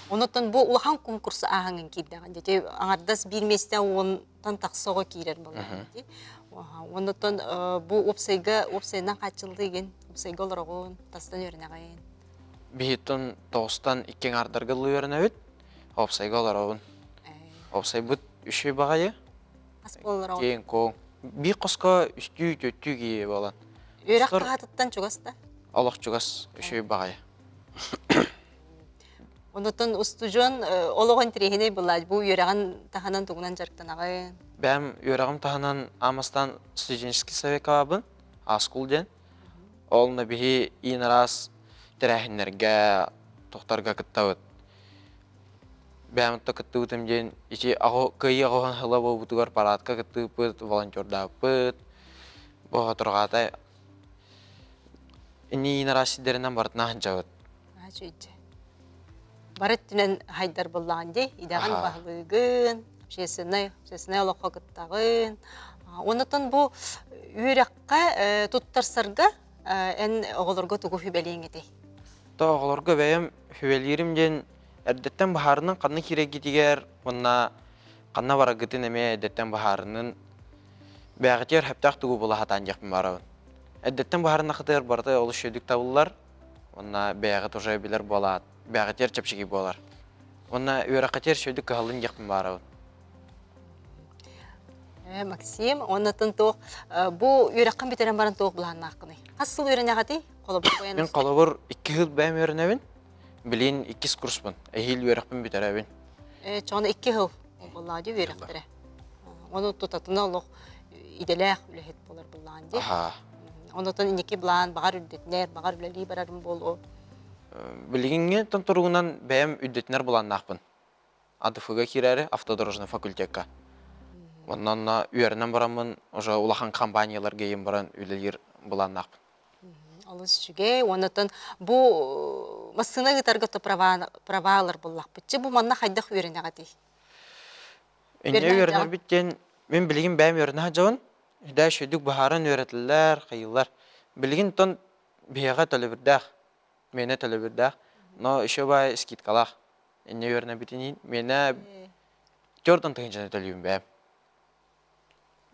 Онуттан бу улахан конкурс ааһаҥын киирдэҕин дии. Аҥардас биир миэстэ уонтан тахса оҕо киирэр буоллаҕын дии. Онуттан бу уопсайга уопсайынан хааччыллыыгын, уопсайга олороҕун, тастан үөрэнэҕин. Биһиттэн тоҕустан икки аҥаардарга ылыы үөрэнэбит. Уопсайга олоробун. Уопсайбыт үчүгэй баҕайы. Ас буоллар Киэҥ куоҥ. Биир хоско үстүү, түөртүү киһи буолан. Үөрэх хаһаатыттан чугас да? Олох чугас, үчүгэй баҕайы. Онотон устудьуон олоҕо интэриэһинэй былааж бу үөрэҕин таһынан тугунан дьарыктанаҕын? Бэйэм үөрэҕим таһынан аамастан студенческий советкалаабын, Аскул диэн. Ол биһи иин араас тэрээһиннэргэ, тохторго кыттабыт. Бэйэм отто кыттыбытым диэн ити кыайыы аҕыһын сыла буолбутугар парадка кыттыыппыт, волонтердаабыппыт. Бу торҕаата инниин араас сирдэринэн барытына сылдьабыт. Үчүгэй. Бары өттүнэн хайдар буоллаҕын дии. Идэҕин баһылыыгын, общественнай, общественнай олоххо кыттаҕын. Оннотон бу үөрэххэ туттарсарга эн оҕолорго тугу сүбэлиэҥ этэй? То оҕолорго бэйэм сүбэлиирим диэн эрдэттэн баһаарынан ханна киирэргитигэр уонна ханна бараргытын эмиэ эрдэттэн баһаарынан бэйэҕитигэр сөптөөх тугу була сатаан диэхпин баҕарабын. Эрдэттэн баһаарынахытыгар барыта олус үчүгэйдик табыллар уонна бэйэҕит уже билэр буолаат бэйэҕитигэр чэпчэки буолар. Уонна үөрэххитигэр үчүгэйдик кыһаллын диэхпин баҕарабын. Максим, оннотон туох бу үөрэххин бүтэрэн баран туох былааннааххыный? Хас сыл үөрэнэҕитий? Холобур Мин холобур икки сыл бэйэм үөрэнэбин. Билин иккис курспун. Эһиил үөрэхпин бүтэрэбин. Чоҕуна икки сыл буоллаҕа дии үөрэхтэрэ. Ону тутатына олох идэлээх үлэһит буолар былаан дии. Онотон инники былаан баҕар үрдэтинэр, баҕар үлэлии барарым буолуо. Билигиҥҥи туругунан бэйэм үрдэтинэр былааннаахпын. АДФ-га киирээри автодорожный факультекка. Онно онно үөрэнэн бараммын уже улахан компанияларга иин баран үлэлиир былааннаахпын. Олус үчүгэй. Оннотон бу массыына ыытарга то права права ылар буоллахпытчы бу манна хайдах үөрэнэҕитий? Инньэ үөрэнэрбит диэн мин билигин бэйэм үөрэнэ сылдьабын. Даа үчүгэйдик быһааран үөрэтэллэр, хайыылар. Билигин тон биһиэхэ төлөбүрдээх, миэнэ төлөбүрдээх, но еще баай скидкалаах. Инньэ үөрэнэбитиниин миэнэ төрт тыһыынчаны төлүүм бэйэм.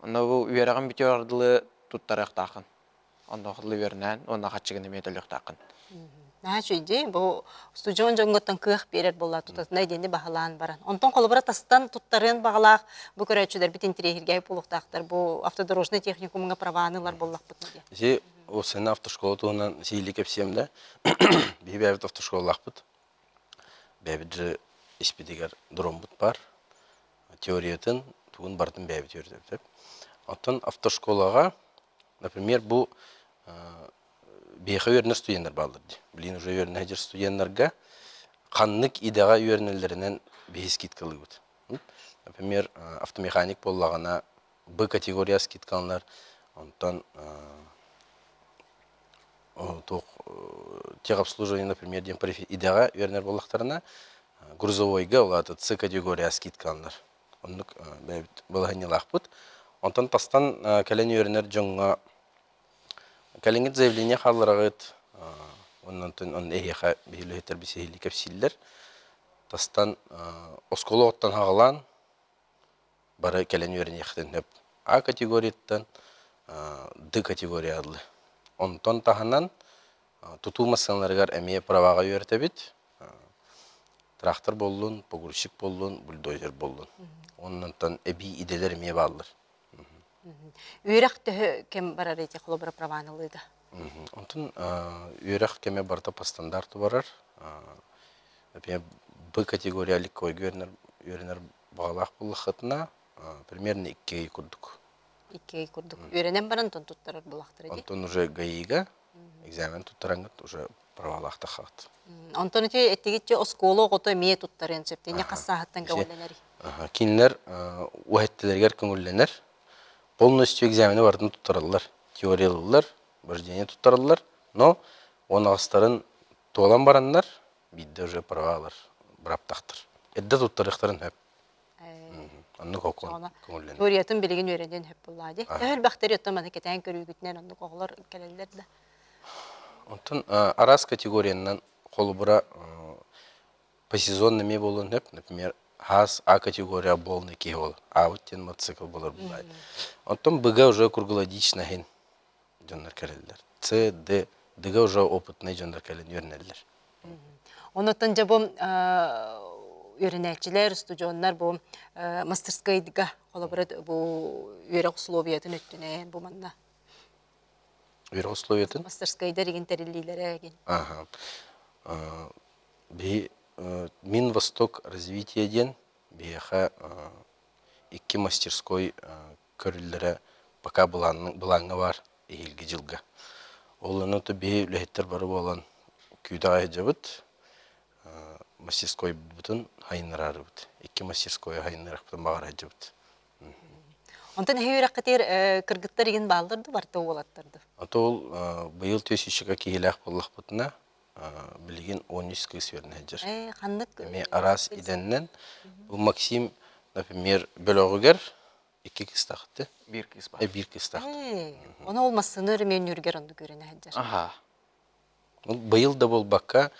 Онно бу үөрэҕим бүтүөр дылы туттарыахтааххын. Онно дылы үөрэнээн уонна хаччыгын эмиэ төлүөхтааххын. Наһаа үчүгэй бу устудьуон дьоҥҥоттон кыах биэрэр буолла тутатына диэни баһылаан баран. Онтон холобура тастан туттарыан баҕалаах бу көрөөччүлэрбит интириэһиргээбит буолуохтаахтар бу автодорожный техникумҥа праваны ылар буоллахпытына диэн. Ити ол автошкола туһунан сиһилии кэпсиэм да. Биһи бэйэбит автошколалаахпыт. Бэйэбит же испитигэр дроммут бар. Теориятын, тугун барытын бэйэбит үөрдэбит. Оттон автошколаҕа, например, бу биһиэхэ үөрэнэр студеннар бааллар дии. Билигин уже үөрэнэ сылдьар студеннарга ханнык идэҕэ үөрэнэллэринэн биһи скидкалыыбыт. Например, автомеханик буоллаҕына Б категория скидкаланар, онтон туох техобслуживание, например, диэн идэҕэ үөрэнэр буоллахтарына, грузовойга, ол аата С категория скидкаланар. Оннук бэйэбит балаһыанньалаахпыт. Онтон тастан кэлэн үөрэнэр дьоҥҥо кэлиҥҥит заявление хааллараҕыт, оннонтон онно эһиэхэ биһи үлэһиттэр сиһилии кэпсииллэр. Тастан оскуола оттон хаҕалаан бары кэлэн үөрэниэхтэрин сөп. А категорияттан Д категория дылы. Онтон таһынан тутуу массыыналарыгар эмиэ праваҕа үөрэтэбит. Трактор буоллун, погрузчик буоллун, бульдозер буоллун. Оннонтон эбии идэлэр эмиэ бааллар. Үөрэх төһө кэм барар эти холобура праваны ылыыга? Онтон үөрэх кэмэ барыта по стандарту барар. Например, Б категория легковойга үөрэнэр баҕалаах буоллаххытына, примерно икки ый курдук. Икки ый курдук. Үөрэнэн баран онтон туттарар буоллахтара дии. Онтон уже ГАИга экзамен туттараҥҥыт уже правалаахтаххыт. Онтон ити эттигитче оскуола оҕото эмиэ туттарыан сөп. Тине хас сааһыттан көҥүллэнэр? Кинилэр уһэттилэригэр көҥүллэнэр. Полностью экзамени барытын туттараллар. Теориялыыллар, вождение туттараллар, но он аҕыстарын туолан бараннар биирдэ уже права ылар бырааптаахтар. Эрдэ туттарыахтарын сөп. Оннук окуон көҥүллэнэр. Теориятын билигин үөрэниэн сөп буоллаа дии. Төһө элбэхтэри оттон маны кэтээн көрүүгүтүнэн оннук оҕолор кэлэллэр да. Онтон араас категориянан холобура По сезонно эмиэ буолуон сөп. Например, хаас А категория полный киһи буолар. Аабыт диэн мотоцикл буолар бывает. Оттон Б-га уже круглогодично иһин дьоннор кэлэллэр. С, Д, Д-га уже опытный дьоннор кэлэн үөрэнэллэр. Онотон дьэ бу үөрэнээччилэр, устудьуоннар бу мастерскайга холобура бу үөрэх условиятын өттүнэн бу манна Үөрэх условиятын? Мастерскайдар игин тэриллиилэрэ игин. Аха. Биһи Минвосток развитие диэн биһиэхэ икки мастерской көрүллэрэ пока былааҥҥа баар эһиилги дьылга. Ол онно биһи үлэһиттэр бары буолан күүтэҕэ сылдьабыт, мастерскойбутун хайыннараарыбыт. Икки мастерскойу хайыннарыахпытын баҕара сылдьабыт. Онтон эһи үөрэххитигэр кыргыттар игин бааллар ду, барыта уолаттар ду? Ото ол быйыл түөсүччүкэ киһилээх буоллахпытына, билигин 13 кыыс үөрэнэ сылдьар. Ханнык Эмиэ араас идэннэн. Бу Максим, например, бөлөҕүгэр икки кыыстаахты. Биир кыыс баар. Биир кыыстаахты. Ону ол массыына өрөмүөннүүргэр оннук үөрэнэ сылдьар. Аха. Быйыл да буолбакка,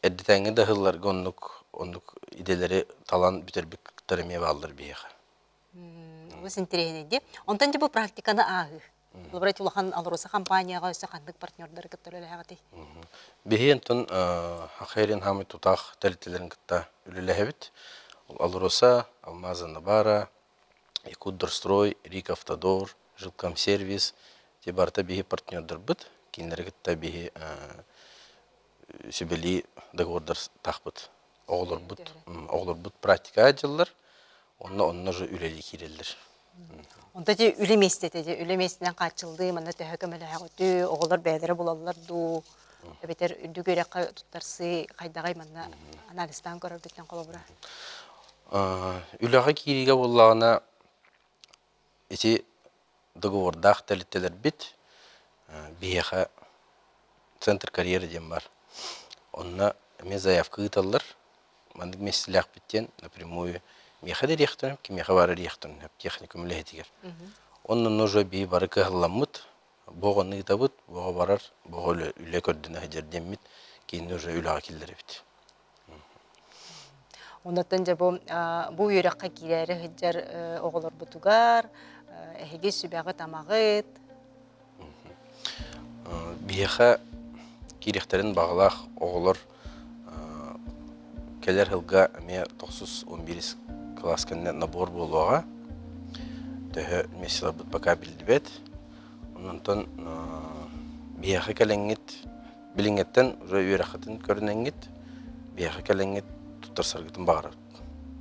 эрдэтээҥҥи да ыһылларга оннук оннук идэлэри талан бүтэрбиттэр эмиэ бааллар биһиэхэ. Олус интэриэһинэй дии. Онтон дьэ бу практиканы ааһыы. Холобура, улахан АЛРОСА компанияҕа өссө ханнык партнердары кытта үлэлэһэҕитий? Биһи онтон Хахерин хаамый тутаах тэрилтэлэрин кытта үлэлэһэбит. АЛРОСА, Алмаза Набара, Якутдорстрой, Рик Автодор, Жилкомсервис ити барыта биһи партнердарбыт. Кинилэри кытта биһи сүбэлии договордардаахпыт. Оҕолорбут оҕолорбут практикаҕа дьыллар, онно онно же үлэлии киирэллэр. Онто ити үлэ миэстэтэ дии, үлэ миэстэнэн хааччыллыы манна төһө көмөлөһөҕүтүй, оҕолор бэйэлэрэ булаллар дуу, эбэтэр үрдүк үөрэххэ туттарсыы хайдаҕый манна анализтаан көрөргүттэн холобура? Үлэҕэ киириигэ буоллаҕына ити договордаах тэрилтэлэрбит биһиэхэ центр карьеры диэн баар. Онно эмиэ заявка ыыталлар. Маннык миэстэлээхпит диэн напрямую миэхэ да эриэхтэрин, кимиэхэ баар эриэхтэрин сөп техникум үлэһитигэр. Онно уже биһи бары кыһалламмыт, бу оҕону ыытабыт, бу оҕо барар, бу оҕо үлэ көрдөнө сылдьар диэммит, кинини уже үлэҕэ киллэрэбит. Оннуттан дьэ бу бу үөрэххэ киирээри сылдьар оҕолорбутугар эһиги сүбэҕит-амаҕыт Биһиэхэ киириэхтэрин баҕалаах оҕолор кэлэр сылга эмиэ тохсус он биирис кылаас кэннэ набор буолуоҕа. Төһө миэстэлэрбит пока биллибэт. Онтон биһиэхэ кэлэҥҥит Билиҥҥиттэн уже үөрэххитин көрүнэҥҥит, биһиэхэ кэлэҥҥит туттарсаргытын баҕарабыт.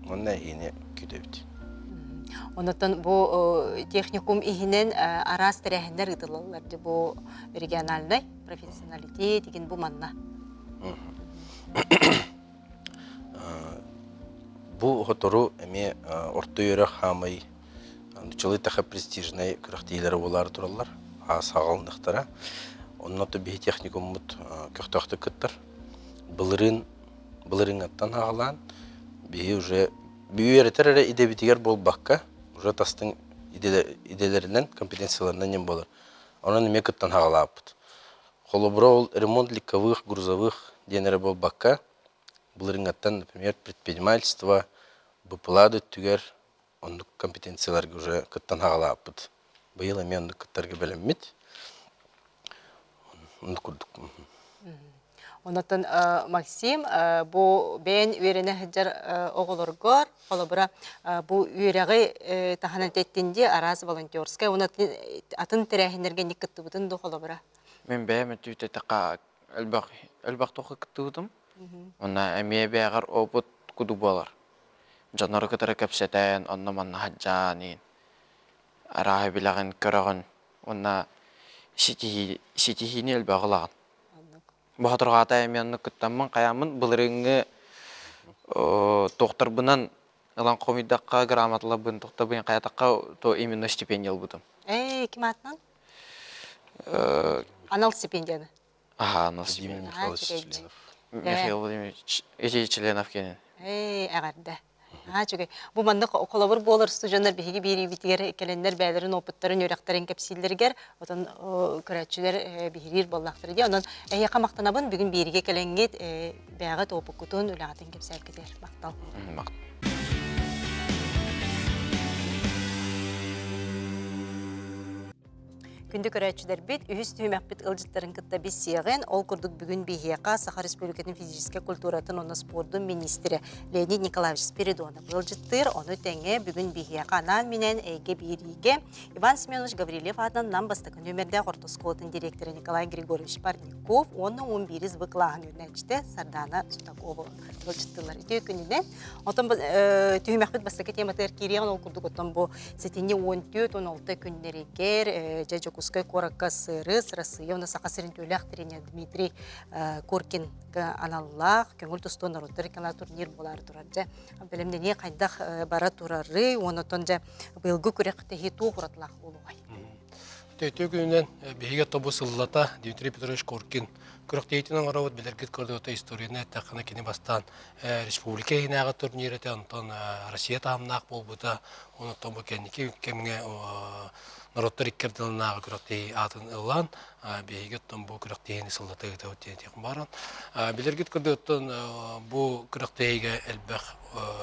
Уонна эһиини күүтэбит. Онотон бу техникум иһинэн араас тэрээһиннэр ыытыллаллар дии бу региональнай профессионалитет игин бу манна. Бу сотору эмиэ орто үөрэх хаамай нуччалыы таха престижнай күрэхтиилэрэ буолаары тураллар, саҕаланыахтара. Онно биһи техникуммут көхтөөхтүк кыттар. Былырыын былырыыҥҥаттан аҕалаан биһи уже үөрэтэр эрэ идэбитигэр буолбакка, уже тастыҥ идэлэринэн, компетенцияларынан диэн буолар. Онон эмиэ кыттан аҕалаабыт. Холобура, ол ремонт легковых, грузовых диэн эрэ буолбакка, былырыыҥҥаттан, например, предпринимательство, БПЛА да өттүгэр оннук компетенцияларга уже кыттан аҕалаабыт. Быйыл эмиэ оннук кыттарга бэлэммит. Оннук курдук. Онотон Максим бу бэйэн үөрэнэ сылдьар оҕолоргор, холобура, бу үөрэҕи таһынан тэттин дии араас волонтерскай, уонна атын тэрээһиннэргэ инник кыттыбытын дуу холобура? Мин бэйэм өттүтэ элбэх элбэх туохха кыттыбытым. Уонна эмиэ бэйэҕэр опыт куду буолар. Дьоннору кытары кэпсэтэн, онно-манна сылдьан иин арааһы билэҕин, көрөҕүн уонна ситиһии ситиһиини элбэҕи ылаҕын. Боотурҕаата эмиэ оннук кыттаммын, хайааммын былырыыҥҥы туохтарбынан ылан хомуйдахха, грамоталарбын тохтобун хайатахха, то именно стипендия ылбытым. Ээ, ким аатынан? Анал стипендияны. Аха, анал Владимир стипендия. Михайлович Членов. Михаил Владимирович ити Членов кенен. Ээ, эҕэрдэ. Аа үчүгэй. Бу маннык холобур буолар устудьуоннар биһиги биэриибитигэр кэлэннэр бэйэлэрин опыттарын, үөрэхтэрин кэпсииллэригэр отон көрөөччүлэр биһириир буоллахтара дии. Онон эһиэхэ махтанабын. Бүгүн биэриигэ кэлэҥҥит бэйэҕит опыккутун, үлэҕитин кэпсээбиккитигэр махтал. Махтал. Күндү көрөөччүлэрбит, үһүс түһүмэхпит ыалдьыттарын кытта билсиэҕин, ол курдук бүгүн биһиэхэ Саха Республикатын физическэй культуратын уонна спордун министрэ Леонид Николаевич Спиридонов ыалдьыттыыр. Ону тэҥэ бүгүн биһиэхэ анаан-минээн эйгэ биэриигэ Иван Семенович Гаврильев аатынан Нам бастакы нүөмэрдээх орто оскуолатын директора Николай Григорьевич Парников уонна 11 В кылааһын үөрэнээччитэ Сардаана Сутакова ыалдьыттыыллар. Үтүө күнүнэн. Оттон түһүмэхпит бастакы тематыгар киириэҕин ол курдук оттон бу Сэтинньи 14-16 күннэригэр дьэ Дьокуускай куоракка СРС, Россия уонна Саха сирин төлөөх тренер Дмитрий Коркинга аналлаах көҥүл тустуу норуоттар иккалаах турнир буолаары турар. Дьэ бэлэмнэнии хайдах бара турарый уонна оттон дьэ быйылгы күрэхтэһии туох уратылаах буолуоҕай? Үтүө күнүнэн биһиги тобу сыллата Дмитрий Петрович Коркин күрэхтэһиитин оҥоробут билэргит курдук историяны эттэххинэ кини бастаан республика иһинээҕи турнир этэ, онтон Россия таһымнаах буолбута, онтон бу кэнники кэмҥэ норуоттар икки ардыларынааҕы күрэхтэһии аатын ылан, биһиги оттон бу күрэхтэһиини сыллата ыытабыт диэн этиэх бааран. Билэргит курдук оттон бу күрэхтэһиигэ элбэх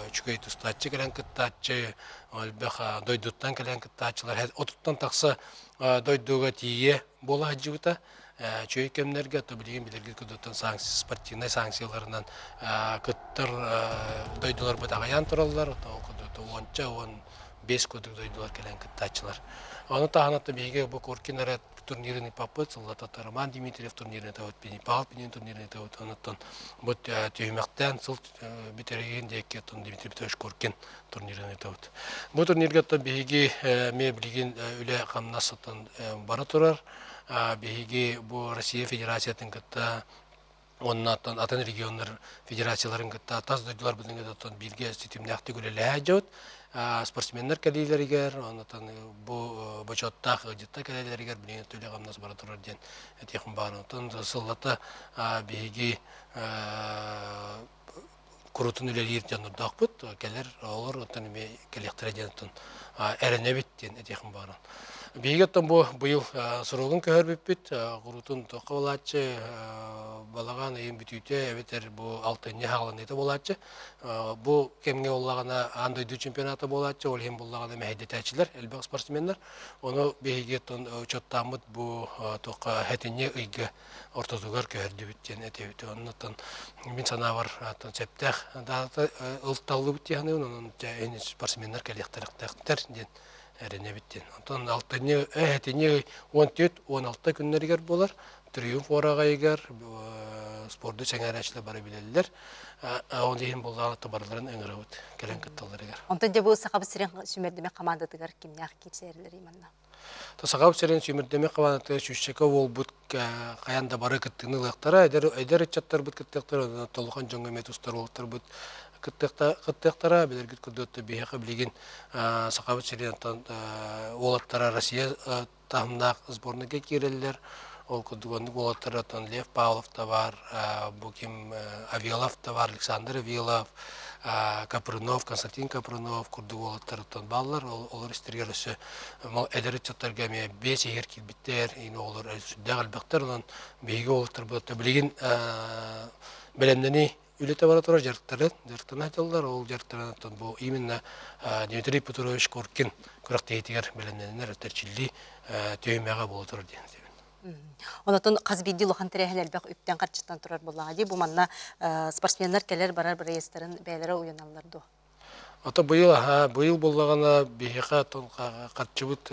үчүгэй тустааччы кэлэн кыттааччы, элбэх дойдуттан кэлэн кыттааччылар отуттан тахса дойдуга тиийэ буола сылдьыбыта. Үчүгэй кэмнэргэ, то билигин билэргит курдуктан спортивнай санкцияларынан кыттар дойдуларбыт аҕыйаан тураллар, ол курдук уонча 15 курдук дойдулар кэлэн кыттааччылар. Ону таһынан биһиги бу Коркин эрэ турнирын ыыппаппыт, сыллата Роман Дмитриев турнирын ыытабыт, Павел Пинин турнирын ыытабыт. Онуттан бу түһүмэхтээн сыл бүтэригин диэки Дмитрий Петрович Коркин турнирын ыытабыт. Бу турнирга биһиги эмиэ билигин үлэ-хамнас бара турар. Биһиги бу Россия Федерациятын кытта уонна атын регионнар федерацияларын кытта тас дойдуларбытын кытта бииргэ ситимнээхтик үлэлэһэ дьабыт. Спортсменнар кэлиилэригэр, онтон бу бочуоттаах ыалдьыттар кэлэллэригэр билигин үлэ-хамнас бара турар диэн этиэхпин баар. Онтон сыллата биһиги курутун үлэлиир дьоннордоохпут кэлэр оҕолор оттон эмиэ кэлиэхтэрэ диэн оттон эрэнэбит диэн этиэхим бааран. Биһиги оттон бу быйыл суругун көһөрбүппүт курутун туохха буолааччы балаҕан ыйын бүтүүтэ эбэтэр бу алтынньы хааланыыта буолааччы. Бу кэмҥэ буоллаҕына аан дойду чемпионата буолааччы, ол иһин буоллаҕына мэһэйдэтээччилэр, элбэх спортсменнар. Ону биһиги оттон учуоттааммыт бу туохха хэтинньи ыйга ортотугар көһөрдүбүт диэн этэбит. Оннуттан мин санаабар сөптөөх даата ылталлыбыт дии саныыбын. Онон спортсменнар кэлиэхтэрихтээхтэр диэн эрэнэбит диэн. Онтон алтынньы, этинньи 14-16 күннэригэр буолар. Триумф уораҕайыгар спорду сэҥээрээччилэр бары билэллэр. Ол иһин буллаҕына барыларын ыҥырабыт кэлэн кытталларыгар. Онтон дьэ бу Сахабыт сирин сүүмэрдэмэх хамаандатыгар кимнээх киирсээрилэрий манна? Саха сирин сүүмэрдэммит хамаандатыгар сүүсчэкэ уолбут хайаан да бары кыттыыны ылыахтара. Эдэр, эдэр ыччаттарбыт кыттыахтара, толухан дьоҥҥо эмиэ тустар уолаттарбыт кыттыахтара. Билэргит курдук биһиэхэ билигин Сахабыт сирин уолаттара Россия таһымнаах сборнайга киирэллэр. Ол курдук оннук уолаттар Лев Павлов да баар, бу ким Авелов да баар, Александр Авелов, Капрынов, Константин Капрынов курдук уолаттар оттон бааллар. Олор истэригэр өссө эдэр ыччаттарга эмиэ биэс иһэр киирбиттэр, иин оҕолор сүрдээх элбэхтэр. Онон биһиги уолаттарбыт билигин бэлэмнэнии үлэтэ бара турар дьарыктары дьарыктана сылдьаллар. Ол дьарыктарын оттон бу именно Дмитрий Петрович Коркин күрэхтэһиитигэр бэлэмнэнэннэр эрчиллии түһүмэҕэ буола турар диэн этэбин. Онотон хас биирдии улахан тэрээһин элбэх үптэн-харчыттан турар буоллаҕа дии. Бу манна спортсменнар кэлэр-барар бырайыастарын бэйэлэрэ уйаналлар дуо? Ото быйыл аһа, быйыл буоллаҕына биһиэхэ харчыбыт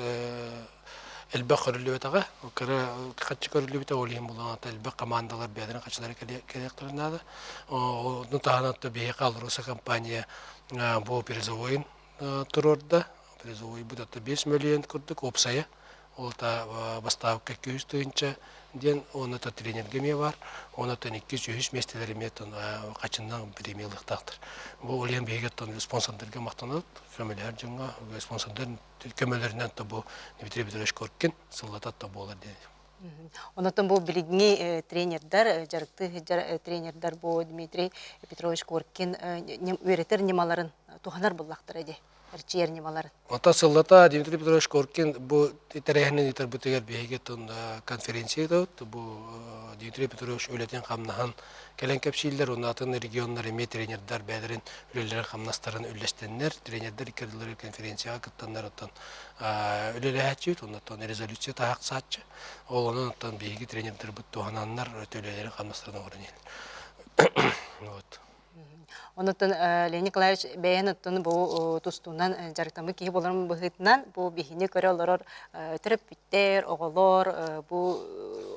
элбэх көрүллүбэтэҕэ. Кыра харчы көрүллүбүтэ, ол иһин буоллаҕына элбэх командалар бэйэлэрин харчылара кэлиэхтэрин наада. Ону таһынан биһиэхэ Алроса компания бу призовойун туруорда. Призовойбут это 5 миллион курдук уопсайа. Ол та бастаабыкка 200 тыһыынча диэн уонна та тренергэ эмиэ баар. Онтон иккис, үһүс миэстэлэр эмиэ хачыннан премия ылыахтаахтар. Бу ол иһин биһиги спонсордарга махтанабыт, көмөлөһөр дьоҥҥо спонсордар көмөлөрүнэн то бу Дмитрий Петрович Коркин сыллата то буолар диэн. Онотон бу билиҥҥи тренердэр, дьарыктыы сылдьар тренердэр бу Дмитрий Петрович Коркин үөрэтэр ньымаларын туһанар буллахтара дии эрчийэр ньымаларын. Онтон сыллата Дмитрий Петрович Коркин бу тэрээһинин ыытарбытыгар биһиги конференция ыытабыт. Бу Дмитрий Петрович үлэтин-хамнаһын кэлэн кэпсииллэр. Уонна атын регионнар эмиэ тренердэр бэйэлэрин үлэлэрин-хамнастарын үллэстэннэр, тренердэр икки конференцияҕа кыттаннар оттон үлэлэһээччибит, оннуттан резолюция таһаахсааччы. Ол онон оттон биһиги тренердэрбит туһананнар үлэлэрин-хамнастарын оҥорон иһэллэр. Вот. Онуттан Леонид Николаевич бэйэн оттон бу тустуунан дьарыктаммыт киһи буоларын быһыытынан бу биһини көрө олорор төрөппүттэр, оҕолор бу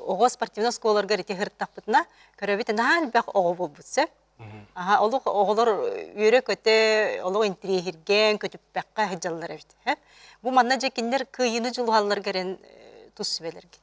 оҕо спортивнай оскуолаларыгар ити сырыттахпытына көрөбүт наһаа элбэх оҕо буолбут сөп. Аха, олох оҕолор үөрэ-көтө, олох интириэһиргээн, көтүппэххэ сылдьаллар эбит. Бу манна дьэ кинилэр кыайыыны дьулуһалларга эрэн тус сүбэлэргит.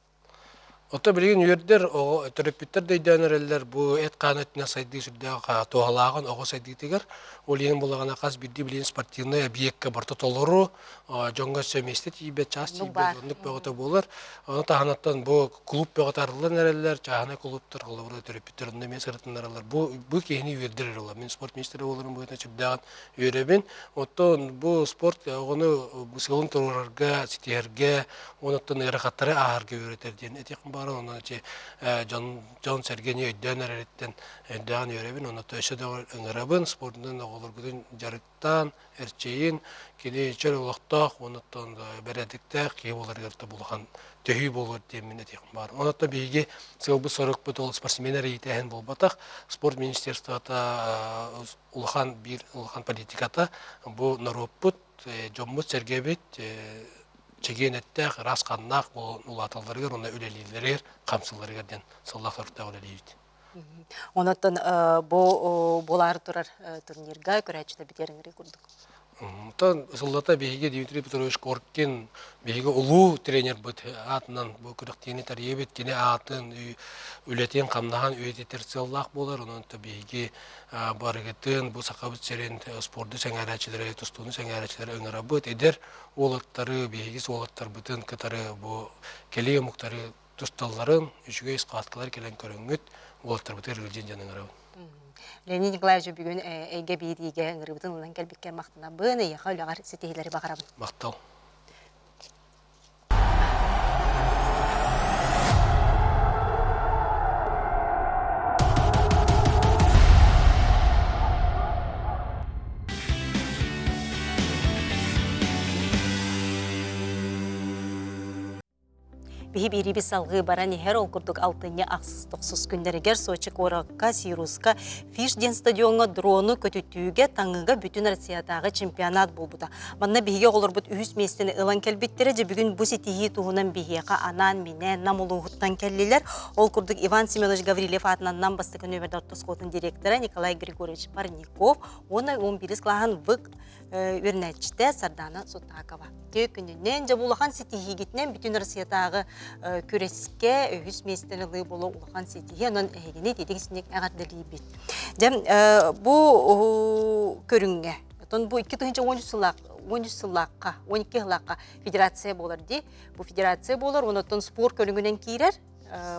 Оттон билигин үөрдэр оҕо төрөппүттэр да өйдөөн эрэллэр бу эт-хаан өттүнэн сайдыы сүрдээх туһалааҕын оҕо сайдыытыгар. Ол иһин булаҕына хас биирдии билигин спортивнай объекка барыта толору, дьоҥҥо өссө миэстэ тиийбэт, чаас тиийбэт, оннук бөҕөтө буолар. Ону таһынаттан бу клуб бөҕөтө арыллан эрэллэр, чааһынай клубтар, холобура төрөппүттэр онно эмиэ сырытыннараллар. Бу бу киһини үөрдэр эрэ буолар. Мин спорт министрэ буоларым быһыытынан сүрдээҕин үөрэбин. Оттон бу спорт оҕону сыалын туруорарга, ситиһэргэ, онуттан ыарахаттары ааһарга үөрэтэр диэн этиэхпин баҕарабын. Онон ити дьон дьон-сэргэни өйдөөн эрэриттэн өйдөөн үөрэбин. Онон өссө да ыҥырабын спордунан оҕолоргутун дьарыктаан, эрчийин, кини чөл олохтоох, онуттан бэрээдэктээх киһи буоларыгар да улахан төһүү буолуор диэммин этиэхпин баҕарабын. Онон биһиги сыалбыт-сорукпут ол спортсмен эрэ иитээһин буолбатах. Спорт министерствота улахан биир улахан политиката бу норуоппут, дьоммут-сэргэбит чэгиэн эттээх, ыраас ханнаах буолан улааталларыгар уонна үлэлииллэригэр, хамсыылларыгар диэн сыллаах-соруктаах үлэлиибит. Онон бу буолаары турар турнирга көрөөччүлэр битиэр ыҥырыы курдук. Онтон сыллата биһиги Дмитрий Петрович Коркин биһиги улуу тренербит аатынан бу күрэхтиини тэрийэбит. Кини аатын, үлэтин, хамнаһын үйэтитэр сыаллаах буолар. Онон биһиги барыгытын бу Сахабыт сирин спорду сэҥээрээччилэри, тустууну сэҥээрээччилэри ыҥырабыт. Эдэр уолаттары, биһиги уолаттарбытын кытары бу кэлии омуктары тусталларын, үчүгэй схваткалар кэлэн көрөҥҥүт, уолаттарбытыгар ыалдьын дьон ыҥырабын. Леонид Николаевич бүгүн эйгэ биириигэ ыҥырыыбытын ылынан кэлбиккэр махтанабын, эйиэхэ үлэҕэр ситиһиилэри баҕарабын. Махтал. Биһи биириби салгыы баран иһэр, ол курдук алтынньы ахсыс тохсус күннэригэр Сочи куоракка Сируска Фиш диэн стадиоҥҥа дрону көтүтүүгэ таҥыыга бүтүн Россиятааҕы чемпионат буолбута. Манна биһиги оҕолорбут үһүс миэстэни ылан кэлбиттэрэ. Дьэ бүгүн бу ситиһии туһунан биһиэхэ анаан-минээн Нам улууһуттан кэллилэр. Ол курдук Иван Семенович Гаврильев аатынан Нам бастакы нүөмэрдэ орто оскуолатын директора Николай Григорьевич Парников уонна 11 кылааһын ВЫК үөрэнээччитэ Сардаана Сутакова. Үтүө күнүнэн, дьэ бу улахан ситиһиигитинэн бүтүн Россиятааҕы күрэскэ үһүс миэстэни ылыы буолуо улахан ситиһии, онон эһигини ититик синик эҕэрдэлиибит. Дьэ бу көрүҥҥэ, оттон бу 2013 сыллаах 13 сыллаахха, 12 сыллаахха федерация буолар дии. Бу федерация буолар, онон спорт көрүҥүнэн киирэр.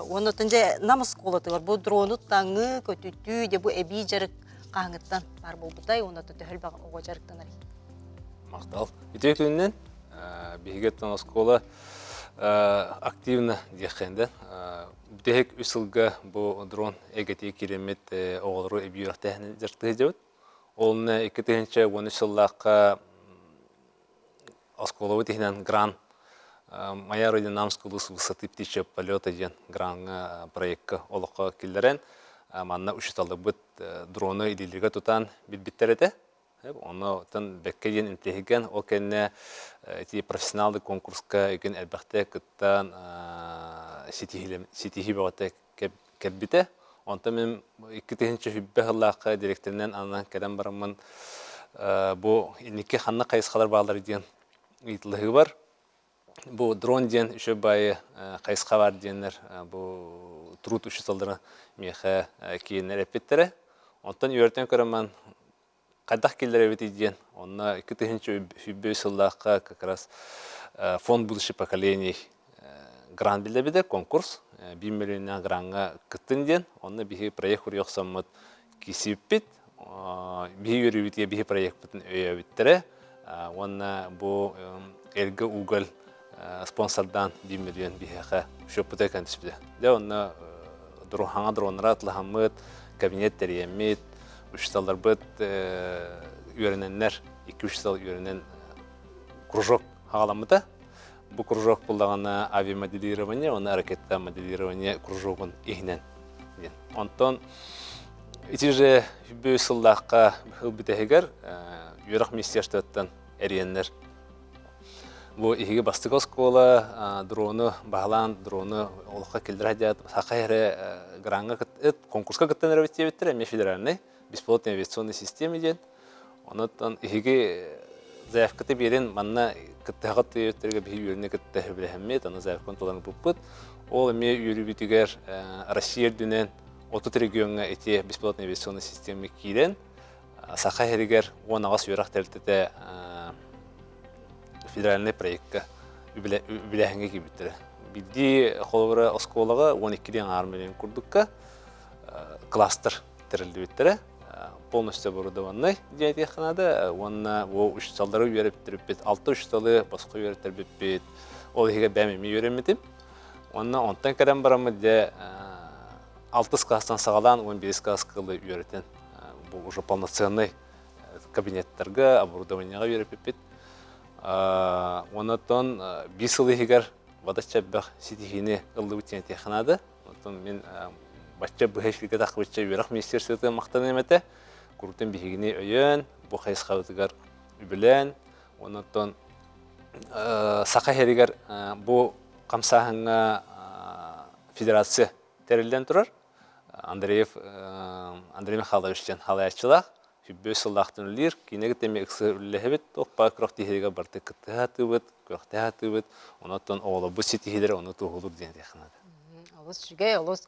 Онон дьэ Нам оскуолатыгар бу дрону таҥыы, көтүтүү, дьэ бу эбии дьарык хаһыҥыттан баар буолбутай уонна төһө элбэх оҕо дьарыктанарый? Махтал. Үтүө күнүнэн биһиги оттон оскуола активно диэххэ бүтэһик үс сылга бу дрон эйгэтигэр киирэммит оҕолору эбии үөрэхтээһинин дьарыктыы сылдьабыт. Ол 2013 сыллаахха оскуолабыт иһинэн грант «Моя родина Намская улус высоты птичьего полета» диэн граҥҥа проекка олоххо киллэрэн манна учууталларбыт дрону илиилэргэ тутан билбиттэр этэ. Онно бэккэ диэн интиһигэн ол кэннэ ити профессионалды конкурска игин элбэхтэ кыттан ситиһии бөҕөтө кэлбитэ. Онтон мин 2001 сыллаахха директорынан ананан кэлэн бараммын бу инники ханнык хайысхалар бааллар диэн ыйыталаһыыбар бу дрон диэн үчүгэй баайы хайысха баар диэннэр бу труд учууталлара миэхэ кииннэр эппиттэрэ. Онтон үөрэтэн көрөн хайдах киллэрэбитий диэн онно 2023 сыллаахха как раз фонд будущих поколений грант биллэрбитэ конкурс 1 миллионнаах граҥҥа кыттын диэн онно биһиги проект уруйа охсоммут киирсибиппит. биһи үөрүүбүтүгэр биһи проекпытын өйөөбүттэрэ уонна бу Эргэ Уголь спонсордаан 1 миллион биһиэхэ счеппута кэн түспүтэ. Дьэ онно хаҥа дроннара атлаһаммыт, кабинет тэрийэммит, учууталларбыт үөрэнэннэр, 2-3 сыл үөрэнэн кружок хаҕаламмыта. Бу кружок буллаҕына авиамоделирование уонна ракета моделирование кружогун иһинэн диэн. Онтон ити же бү сыллаахха ылбытэһигэр үөрэх министерствоттан эрийэннэр бу иһиги бастакы оскуола дрону баһылаан дрону олоххо киллэрэ диэт саха эрэ граҥҥа конкурска кыттан эрэбит диэбиттэр эмиэ федеральный беспилотный авиационной системе диэн Онон иһиги заявката биэрин манна кыттыһаҕыт диэбиттэргэ биһи үөрүнэ кытта сөбүлэһэммит, аны заявканы тулан ыппыппыт. Ол эмиэ үөрүүбүтүгэр Россия үрдүнэн 30 региоҥҥа ити беспилотный авиационный система киирэн, Саха сиригэр 18 үөрэх тэрилтэтэ федеральнай проекка үбүлээһиҥҥэ киирбиттэрэ. Биирдии холобура оскуолаҕа 12 диэн аҥаар миллион курдукка кластер тэриллибиттэрэ. Полностью оборудованный диэн этиэххэ наада. Уонна бу учууталлары үөрэттэрбиппит, алта учууталы босхо үөрэттэрбиппит. Ол иһигэр бэйэм эмиэ үөрэммитим. Уонна онтон кэлэн бараммыт дьэ алтыс класстан саҕалаан 11 класска ылы үөрэтэн бу уже полноценный кабинеттарга, оборудованиеҕа үөрэппиппит. Онон биир сыл иһигэр бадачча элбэх ситиһиини ыллыбыт диэн этиэххэ наада. Оттон мин бачча быһа эфиргэ тахсыбычча үөрэх министерствотыгар махтаныам этэ. Курутун биһигини өйөөн, бу хайысхабытыгар үбүлээн, онон Саха сиригэр бу хамсааһыҥҥа федерация тэриллэн турар. Андреев Андрей Михайлович диэн халайааччылаах. Сүббүө сыллаахтан үлэлиир. Киинэгэ эмиэ ыкса үлэлэһэбит. Туох баар күрэх тиһигэр барыта кыттыһа сатыыбыт, күрэхтэһэ сатыыбыт. Онон оҕолорбут ситиһиилэрэ ону туоһулуур диэн этиэххэ наада. Олус үчүгэй, олус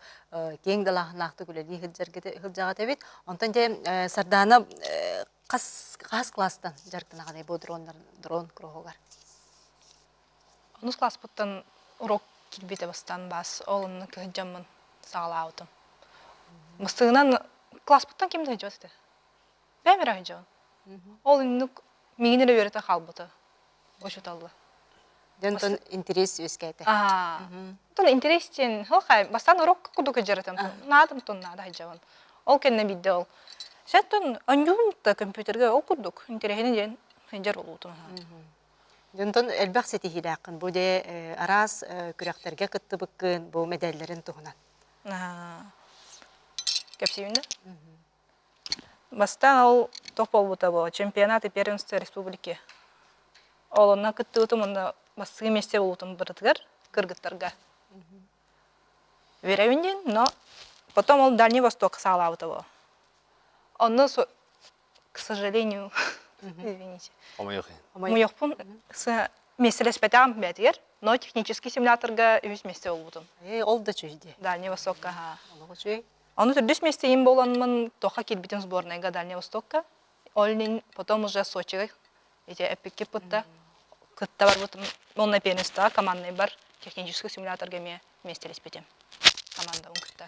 киэҥ далааһыннаахтык үлэлии сылдьаргыт эбит. Онтон дьэ Сардаана хас хас класстан дьарыктанаҕыный бу дроннар дрон кругугар? Онус класспыттан урок киирбитэ бастаан баас ол онно кыһыдьаммын саҕалаабытым. Бастыгынан класспыттан ким да сылдьыбат этэ. Бэйэм эрэ сылдьабын. Ол иннук миигин эрэ үөрэтэ хаалбыта учууталла. Дьонтон интерес үөскээтэ. Онтон интерес диэн хай бастаан урок курдук сылдьар Наадам тон наада сылдьабын. Ол кэннэ биирдэ ол Сеттон онньуум да компьютерга ол курдук интэриэһинэй диэн сылдьар буолуутум. Дьонтон элбэх ситиһиилээххин. Бу дьэ араас күрэхтэргэ кыттыбыккын, бу мэдээллэрин туһунан. Кэпсиибин да? Бастаан ол туох буолбута буолла чемпионат и первенство республики. Ол онно кыттыбытым уонна бастакы миэстэ буолбутум барытыгар кыргыттарга. Үөрэбин диэн, но потом ол Дальний Восток саҕалаабыта буолла. Онно к сожалению, извините. Хомойуохпун миэстэлэспэтэҕим бээтигэр, но технический симуляторга үһүс миэстэ буолбутум. Ээ, ол да үчүгэй дии. Дальний Востокка, аха. Олох үчүгэй. Ону төрдүс миэстэйим буоламмын туохха киирбитим сборнайга Дальний Востокка. Ол иһин потом уже Сочига ити эппикки кытта кытта барбытым. Онно пианистаҕа команднай бар технический симуляторга эмиэ миэстэлэспитим. Командабын кытта.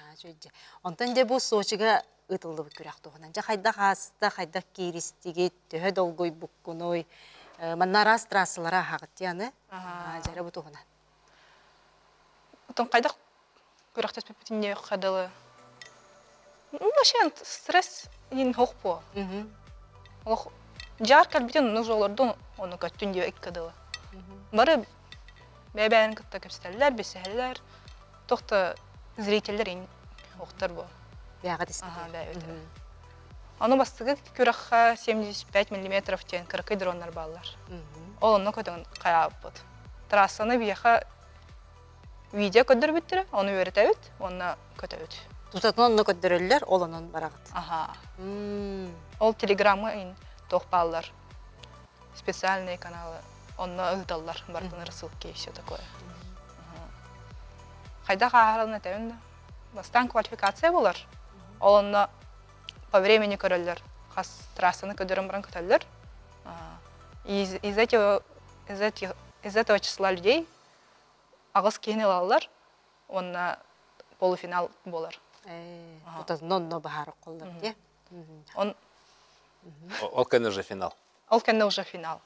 Онтон дьэ бу Сочига ыытыллыбыт күрэх туһунан. Дьэ хайдах ааста, хайдах кииристигит, төһө долгуйбуккунуй? Манна араас трассалары аһаҕыт дии аны. Дьэрэ бу туһунан. Оттон хайдах күрэхтэспиппитин диэххэ дылы. Ну, вообще стресс иин хох буо. Олох дьаар кэлбитин ону олордун ону көттүн диэ икки дылы. Бары бэйэ-бэйэни кытта кэпсэтэллэр, билсиһэллэр. Туох да зрителлэр ин охтор буо. Бэйэҕит истибит. Ону бастакы күрэххэ 75 миллиметров диэн кыракый дроннар бааллар. Ол онно көтөн хайаабыппыт. Трассаны биһиэхэ видео көрдөрбүттэрэ, ону үөрэтэбит уонна көтөбүт. Тутатын онно көрдөрөллөр, ол онон бараҕыт. Аха. Ол телеграммы ин туох бааллар специальные каналы онно ыыталлар барытын рассылки и все такое. Хайдах ааһарын этэбин да. Бастаан квалификация булар. Ол онно по времени көрөллөр. Хас трассаны көрдөрөн баран көтөллөр. Из, из, этого, из, этих, из этого числа людей аҕыс киһини ылаллар уонна полуфинал буолар. Тутатына онно баһаар холлор дии. Он Ол кэннэ уже финал. Ол кэннэ уже финал.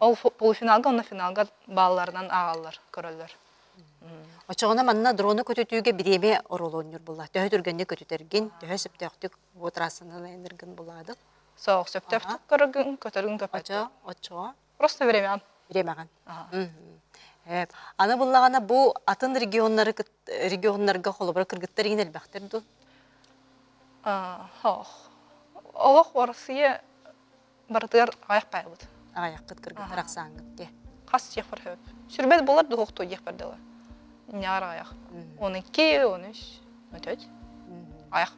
Ол полуфиналга уонна финалга баалларынан ааҕаллар, көрөллөр. Оччоҕуна манна дрону көтүтүүгэ бириэмэ оруолу оонньуур буолла. Төһө түргэнник көтүтэргин, төһө сөптөөхтүк бу трассанан айанныргын булаадык. Соох, сөптөөхтүк көрөргүн, көтөргүн көппөттөр. Очо, оччоҕо. Просто времян. Времяҕын. Аны буллаҕына бу атын регионнары регионнарга холобура кыргыттар иһин элбэхтэр дуу? Ох. Олох Россия барытыгар аҕыйах баайбыт. Аҕыйаххыт кыргыттар ахсааҥҥыт дии. Хас диэхпэр сөп. Сүрбэт буолар дуһуохтуу диэхпэр дылы. Инньэҕэр аҕыйах. 12, 13, өтөт. Аҕыйах.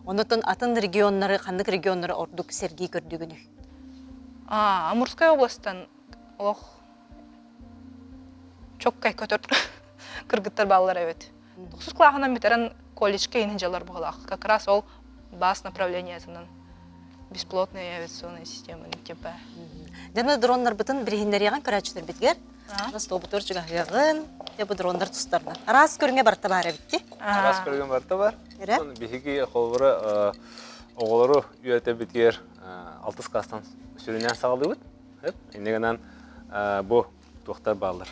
Онотон атын регионнары, ханнык регионнары ордук сэргии көрдүгүнүй? А, Амурская областан олох чоккай көтөр кыргыттар бааллар эбит. Тохсус кылааһынан бүтэрэн колледжка иһин дьалар быһылаах. Как раз ол бас направлениетынан бесплотная авиационная система типа. Дьэ, дроннарбытын билиһиннэриэҕин көрөөччүлэрбитигэр. Столбутугар чугаһыаҕын, дьэ бу дроннар тустарынан. Араас көрүҥэ барыта баар эбит дии. Араас көрүҥэ барыта бар. Биһиги холобура оҕолору үөрэтэбитигэр алтыс класстан сүрүннээн саҕалыыбыт. Инньэ гынан бу туохтар бааллар.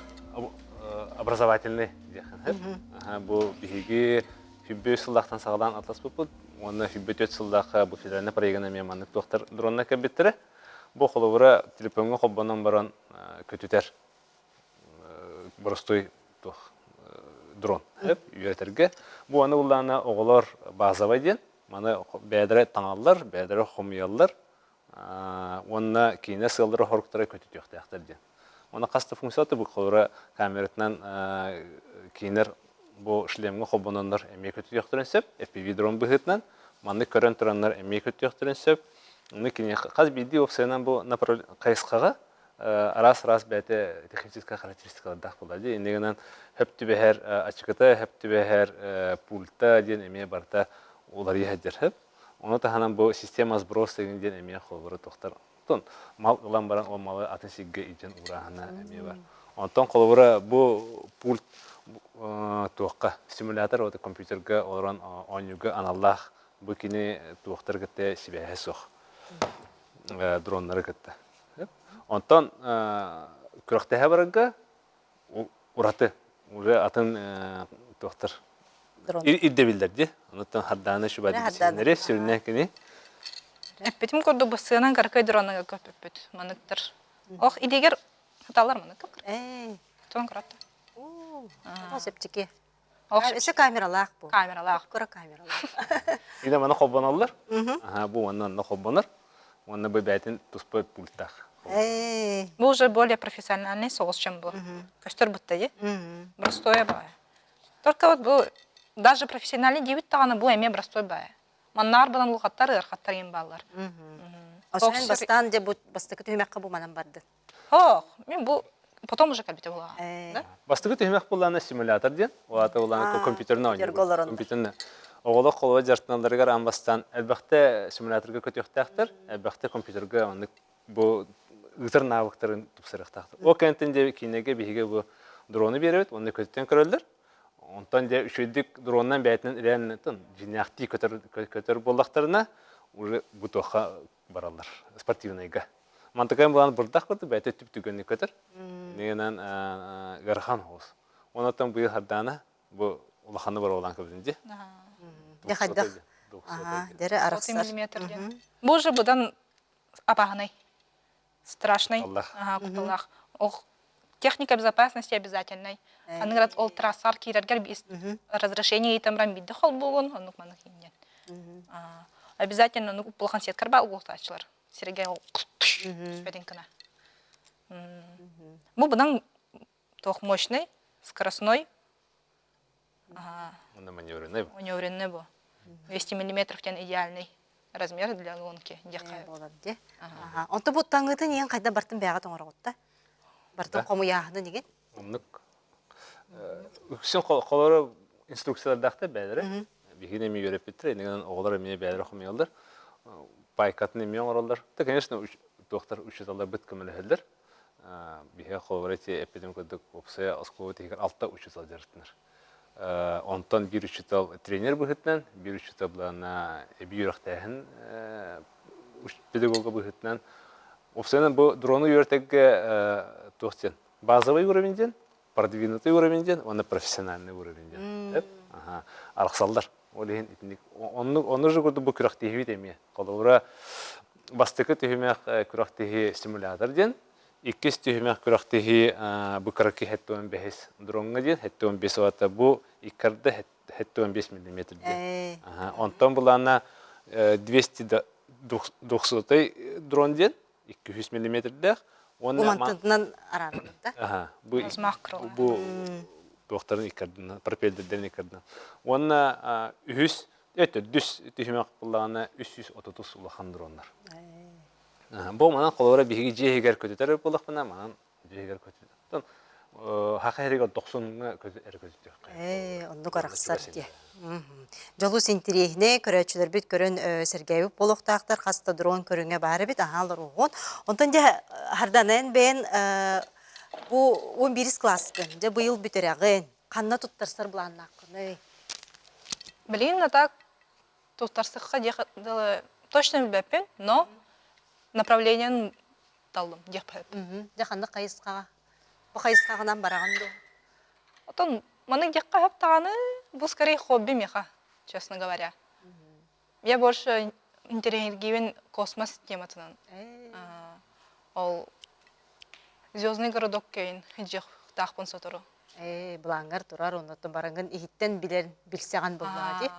Образовательный диэххин. Бу биһиги 103 сыллаахтан саҕалаан атласпыппыт уонна 104 сыллаахха бу федеральный проегынан эмиэ маннык туохтар дроннар кэлбиттэрэ. Бу холобура телефоҥҥа холбонон баран көтүтэр боростуой туох дрон үөрэтэргэ. Бу аны буллаана оҕолор базовай диэн маны бэйэлэрэ таҥаллар, бэйэлэрэ хомуйаллар уонна киинэ сыаллара хоруктара көтүтүөхтээхтэр диэн. Уонна хас да функцията бу холобура камератынан киинэр бу шлемҥэ холбононнор эмиэ көтүтүөхтэрин сөп, FPV дрон быһыытынан маннык көрөн тураннар эмиэ көтүтүөхтэрин сөп. Ону кини хас биирдии уопсайынан бу хайысхаҕа араас-араас бэйэтэ техническэй характеристикалардаах буолар дии. Инньэ гынан хөп түбэһэр ачыкыта, хөп түбэһэр пульта диэн эмиэ барыта уларыйа сылдьар сөп. Ону таһынан бу система сброса диэн эмиэ холобура тохтор. Оттон мал ылан баран ол малы атын сиргэ илдьэн уурааһына эмиэ бар. Онтон холобура бу пульт туохха симулятор вот компьютерга олорон оонньууга аналлаах бу кини туохтары кытта сибээһэ суох дроннары кытта. Онтон күрэхтэһэ барарга ураты уже атын туохтар ирдэбиллэр дии. Онуттан хардааны шубадибисиннэри сүрүннээн кини. Эппитим курдук бассыанан каракай дронага көппүппүт маныктар. Ох идигер хаталар манык. Тон кыратта. Чэпчэки. Өссө камералаах бу. Камералаах. Кыра камералаах. Иде маны холбоналлар. Аха, бу уонна онно холбонор. Уонна бу бээтин туспа пультаах. Бу уже более профессиональный соус, чем был. Көстөр бутта е. Простое баайы. Только вот бу даже профессиональный диэбит даҕаны бу эмиэ простой баайы. Маннаар банан улахаттар ыархаттар иин бааллар. Осуһан бастаан дьэ бу бастакы түһүмэххэ бу манан барды. Ох, мен бу потом уже кэлбитэ буолаҕа. Бастакы түһүмэх буоллаана симулятор диэн. Ол аата компьютерна оонньуур. Компьютерна. Оҕолор холобура дьарыктаналларыгар аан бастаан элбэхтэ симуляторга көтүөхтээхтэр, элбэхтэ компьютерга оннук бу ыытар навыктарын тупсарыахтаахтар. Ол кэнниттэн дьэ киинэгэ биһиги бу дрону биэрэбит, уонна көтүтэн көрөллөр. Онтон дьэ үчүгэйдик дронунан бэйэтинэн реально дьиҥнээхтии көтөр көтөр буоллахтарына уже бу туохха бараллар спортивнайга. Мантыкайын булан бырдах курдук бэйэтэ түп түгэнник көтөр. Нэгэнэн ыарахан оҕус. Онотон быйыл хардаана бу улаханы баруолаан көбүтүн дии. Дьэ хайдах? Дэрэ арахсар. Бу уже быдан опаһынай, страшный, кутталлаах. Ох, техника безопасности обязательный. Аныгырат ол трассар киирэргэр разрешение ыйтамран бидде холбугун, оннук маннык иннен. Обязательно оннук улахан сеткар ба угултааччылар. Сирге ол түспэтин кына. Бу бынан тох мощный, скоростной. Маневренный. Маневренный бу. 200 миллиметров тен идеальный размер для гонки. Болар де. Онто бу таҥыытын иэн хайда бартын бэҕэ тоҥороҕутта? Бартын хомуйааһынын игин? Оннук. Үксүн холоро инструкциялардаахта бээлэрэ. Биһигини эмиэ үөрэппиттэр, иннигинэн оҕолор эмиэ бээлэрэ хомуйаллар. Пайкатын эмиэ оҥороллор. Да, конечно, туохтар учууталларбыт көмөлөһөллөр. Биһиги холобура ити эппитим курдук уопсайа оскуола иһигэр алта учуутал дьарыктанар. Онтон биир учуутал тренер быһыытынан, биир учуутал былаана эбии үөрэхтээһин педагога быһыытынан уопсайынан бу дрону үөрэтэргэ туох диэн базовый уровень диэн, продвинутый уровень диэн уонна профессиональный уровень диэн. Арахсаллар. Ол иһин итинник оннук онну же курдук бу күрэхтэһиибит эмиэ. Холобура бастакы түһүмэх күрэхтэһии симулятор диэн, иккис түһүмэх күрэхтэһии бу кыракый 75 дроҥҥа диэн 75 уота бу иккарда 75 миллиметр диэн. Онтон былаана 200 200 дрон диэн 200 миллиметрдээх. Бу мантынан араарыллар да? Бу бу туохтарын иккардынан, пропеллердэрин иккардынан. Уонна үһүс, төрдүс түһүмэх буллаҕына 330 улахан дроннар. Бу манан холобура биһиги дьиэ иһигэр көтүтэр буоллахпына, манан дьиэ иһигэр көтүтэр. Хаха иһигэр дохсуҥҥа эрэ көтүтүөххэ. Ээ, оннук арахсар дии. Дьолус интириэһинэй көрөөччүлэрбит көрөн сэргээбит буолуохтаахтар хас да дрон көрүҥэ баар эбит аһаал оруоҕун. Онтон дьэ Харданан бэйэн бу 11 класскын дьэ быйыл бүтэрэҕин ханна туттарсар былааннааххыный? Блин, а так туттарсыкка диэх дылы точно билбэппин, но направлениен таллым диэх Дьэ ханнык хайысхаҕа? Бу хайысхаҕынан бараҕын дуо? Отон маны диэххэ сөп даҕаны, бу скорее хобби миэхэ, честно говоря. Я больше интэриэһиргиибин космос тематынан. Ол Звездный городок кэйин дьиэхтаахпын сотору. Ээ, былааҥҥар турар, оннуттан бараҥҥын иһиттэн билэр, билсэҕин буоллаҕа дии.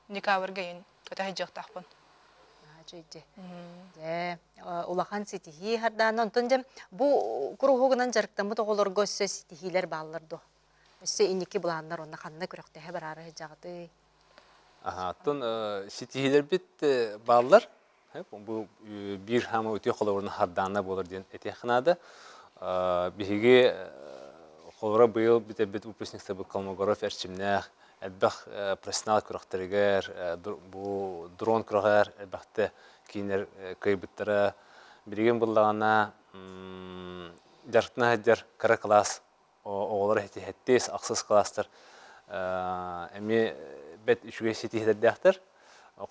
Декабрьга иин көтө сылдьыахтаахпын. Дьэ, дьэ, улахан ситиһии хардаана. Онтон дьэ, бу куруһуогунан дьарыктаммыт оҕолорго өссө ситиһиилэр бааллар дуо? Өссө инники былааннар уонна ханна күрэхтэһэ бараары сылдьаҕытый? Аха, оттон ситиһиилэрбит бааллар. Бу биир хаама үтүө холобурун хардаана буолар диэн этиэххэ наада. Биһиги холобура быйыл бүтэрбит выпускниктарбыт Колмогоров эрчимнээх элбэх профессионал күрэхтэригэр, бу дрон күрэҕэр элбэхтэ киинэр кыайбыттара. Билигин буллаҕына дьарыктана сылдьар кыра кылаас оҕолор сэттис, ахсыс кылаастар эмиэ бэрт үчүгэй ситиһиилэрдээхтэр.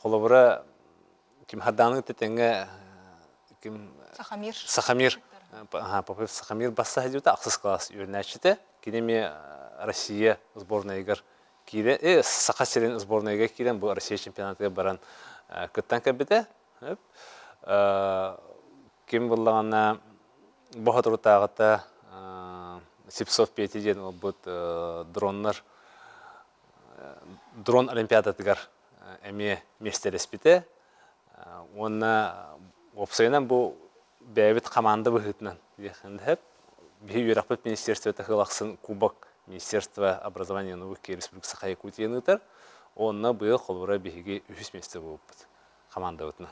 Холобура, ким Хардааны кытта тэҥҥэ ким Сахамир. Сахамир Попов Сахамир басса сылдьыбыта ахсыс кылаас үөрэнээччитэ. Кини эмиэ Россия сборнайыгар киирэн, Саха сирин сборнайыгар киирэн бу Россия чемпионатыгар баран кыттан кэлбитэ. Ким буллаҕына бу соторутааҕыта Сипсов Петя диэн уолбут дроннар дрон олимпиадатыгар эмиэ миэстэлэспитэ. Уонна уопсайынан бу бэйэбит хамаанда быһыытынан диэххин сөп. Биһи үөрэхпит министерствота сыл ахсын кубок Министерство образования и науки Республики Саха Якутияны ыытар. Онно быйыл холобура биһиги үһүс миэстэ буолбуппут хамаандабытынан.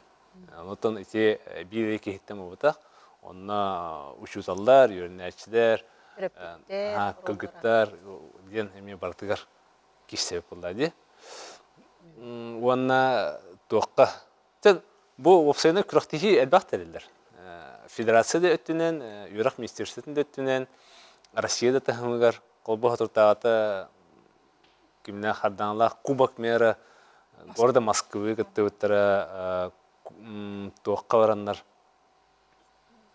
Онтон ити биир киһиттэн буолбатах. Онно учууталлар, үөрэнээччилэр, кыргыттар диэн эмиэ барытыгар киирсэбит буолла дии. Уонна туохха бу уопсайынан күрэхтэһии элбэх тэриллэр. Федерация да өттүнэн, үөрэх министерствотын да өттүнэн, Россия да таһымыгар холбоһо туртаҕата кимнээх хардааналаах кубок мэра города Москвы кыттыбыттара туохха бараннар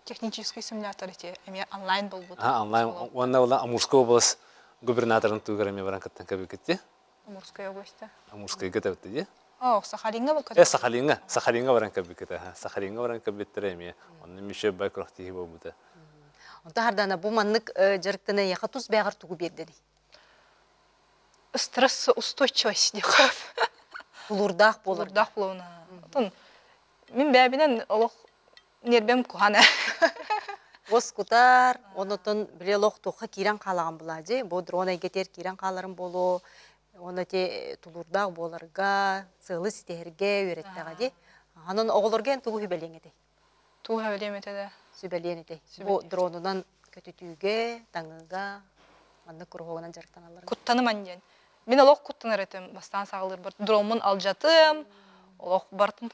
Технический симулятор ити эмиэ онлайн буолбут. онлайн уонна була Амурская область губернаторын тугар эмиэ баран кыттан кэбикитти. Амурская область. Амурскайга табытты дии. О, Сахалиҥҥа был Э, Сахалиҥҥа, Сахалиҥҥа баран кэлбиккитэ. Сахалиҥҥа баран кэлбиттэрэ эмиэ. Онно мүшө бай күрэхтиһии буолбута. Онто Хардана бу маннык дьарыктана эйиэхэ тус бэйэҕэр тугу биэрдэний? Стрессоустойчивость диэххэ. Тулуурдаах буолар. Тулуурдаах буолуна. Отон мин бэйэбинэн олох нербэм куһаҕан Уоскутар, онотон били олох туохха киирэн хаалаҕын булаадьы, бу дрон эйгэтигэр киирэн хааларын буолуо, уонна ити тулуурдаах буоларга, сыалы ситиһэргэ үөрэттэҕэ дии. Онон оҕолорго эн тугу сүбэлиэҥ этэй? Тугу сүбэлиэм этэ да? Сүбэлиэн этэй. Бу дронунан көтүтүүгэ, таҥыыга, маннык куруһуогунан дьарыктаналлар. Куттаныман диэн. Мин олох куттанар этим бастаан саҕалыырбар. Дроммун алдьатыам, олох бартын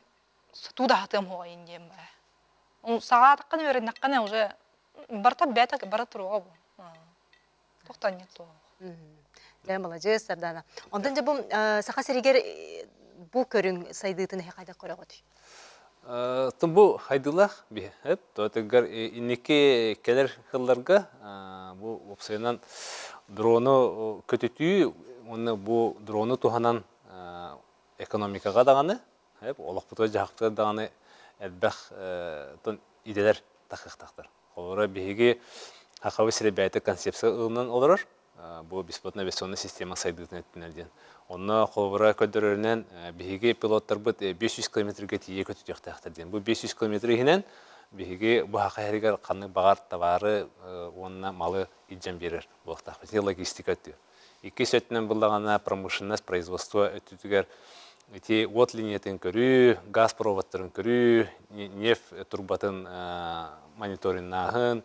сатуу да хатыам хуоҕайын диэн баа. Саҕаатаххына үөрэннэххинэ уже барыта бэйэтэ бара туруоҕа бу. Тохтон нет туох. Дьэ, маладьыас, Сардана. Онтон дьэ бу Саха сиригэр бу көрүҥ сайдыытын эһэ хайдах көрөҕүтүй? Бу хайдылаах биһэп тоотыгар инники кэлэр сылларга бу уопсайынан дрону көтүтүү уонна бу дрону туһанан экономикаҕа даҕаны олохпутугар дьаһахпытыгар даҕаны элбэх идэлэр тахыахтаахтар. Холобура, биһиги Сахабыт сирэ бэйэтэ концепция ылынан олорор. Бу бесплатная авиационная система сайдыытын өттүнэн диэн. Онно холобура көрдөрөрүнэн биһиги пилоттарбыт 500 километрга тиийэ көтүтүөхтээхтэр диэн. Бу 500 километр иһинэн биһиги бу саха иһигэр ханнык баҕар табаары уонна малы илдьэн биэрэр буолуохтаахпыт. Ити логистика өттүгэр. Иккис өттүнэн буллаҕына промышленность, производство өттүтүгэр ити уот линиятын көрүү, газ проводтарын көрүү, нефть турбатын мониториннааһын,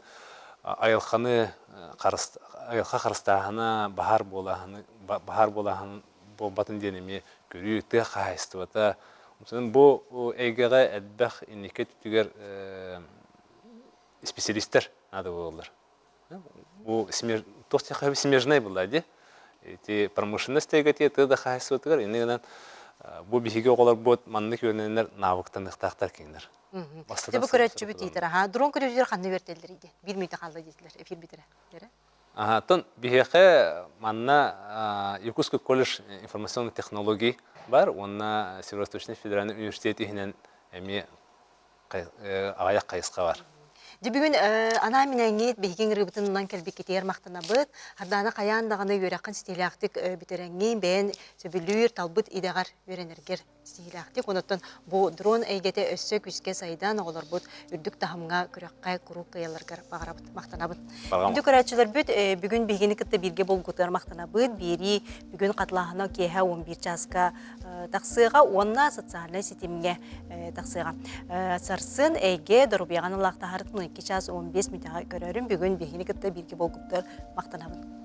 айылҕаны айылҕа харыстааһына, баһаар буолааһыны баһаар буолааһын буолбатын диэн эмиэ көрүү, тыа хаһаайыстыбата. Бу эйгэҕэ элбэх инники өттүгэр специалистэр наада буолаллар. Бу туох диэххэ смежнай была дии. Ити промышленность эйгэтигэр тыа да хаһаайыстыбатыгар инньэ гынан бу биһиги оҕолорбут маннык үөрэнэннэр навыктаныахтаахтар кинилэр. Дьэ бу көрөөччүбүт иитэр аха дрон көрүүтүгэр ханна үөртэллэр иди биир мүнүүтэ хаалла диэтилэр эфир бүтэрэ. Атын биһиэхэ манна Якутский колледж информационных технологий бар уонна Северо-Восточный федеральный университет иһинэн эмиэ аҕыйах хайысха бар. Дьэ бүгүн анаан минээҥҥит биһиги ыҥырыыбытын ылан кэлбиккитигэр махтанабыт. Хардаана хайаан даҕаны үөрэххин ситиһиилээхтик бүтэрэҥҥин, бэйэн сөбүлүүр, талбыт идэҕэр үөрэнэргэр ситиһиилээхтик. Онуттан бу дрон эйгэтэ өссө күүскэ сайдан, оҕолорбут үрдүк таһымҥа күрэххэ куруук кыайалларыгар баҕарабыт, махтанабыт. Күндү көрөөччүлэрбит, бүгүн биһигини кытта бииргэ булгутугар махтанабыт. Биэрии бүгүн хатылааһына киэһэ 11 чааска тахсыаҕа уонна социальнай ситимҥэ тахсыаҕа. Сарсын эйгэ доруобуйаҕа аналлаах таһаарытын 2 час 15 мүнүүтэҕэ көрөрүм. Бүгүн биһигини кытта бииргэ болгуптар махтанабын.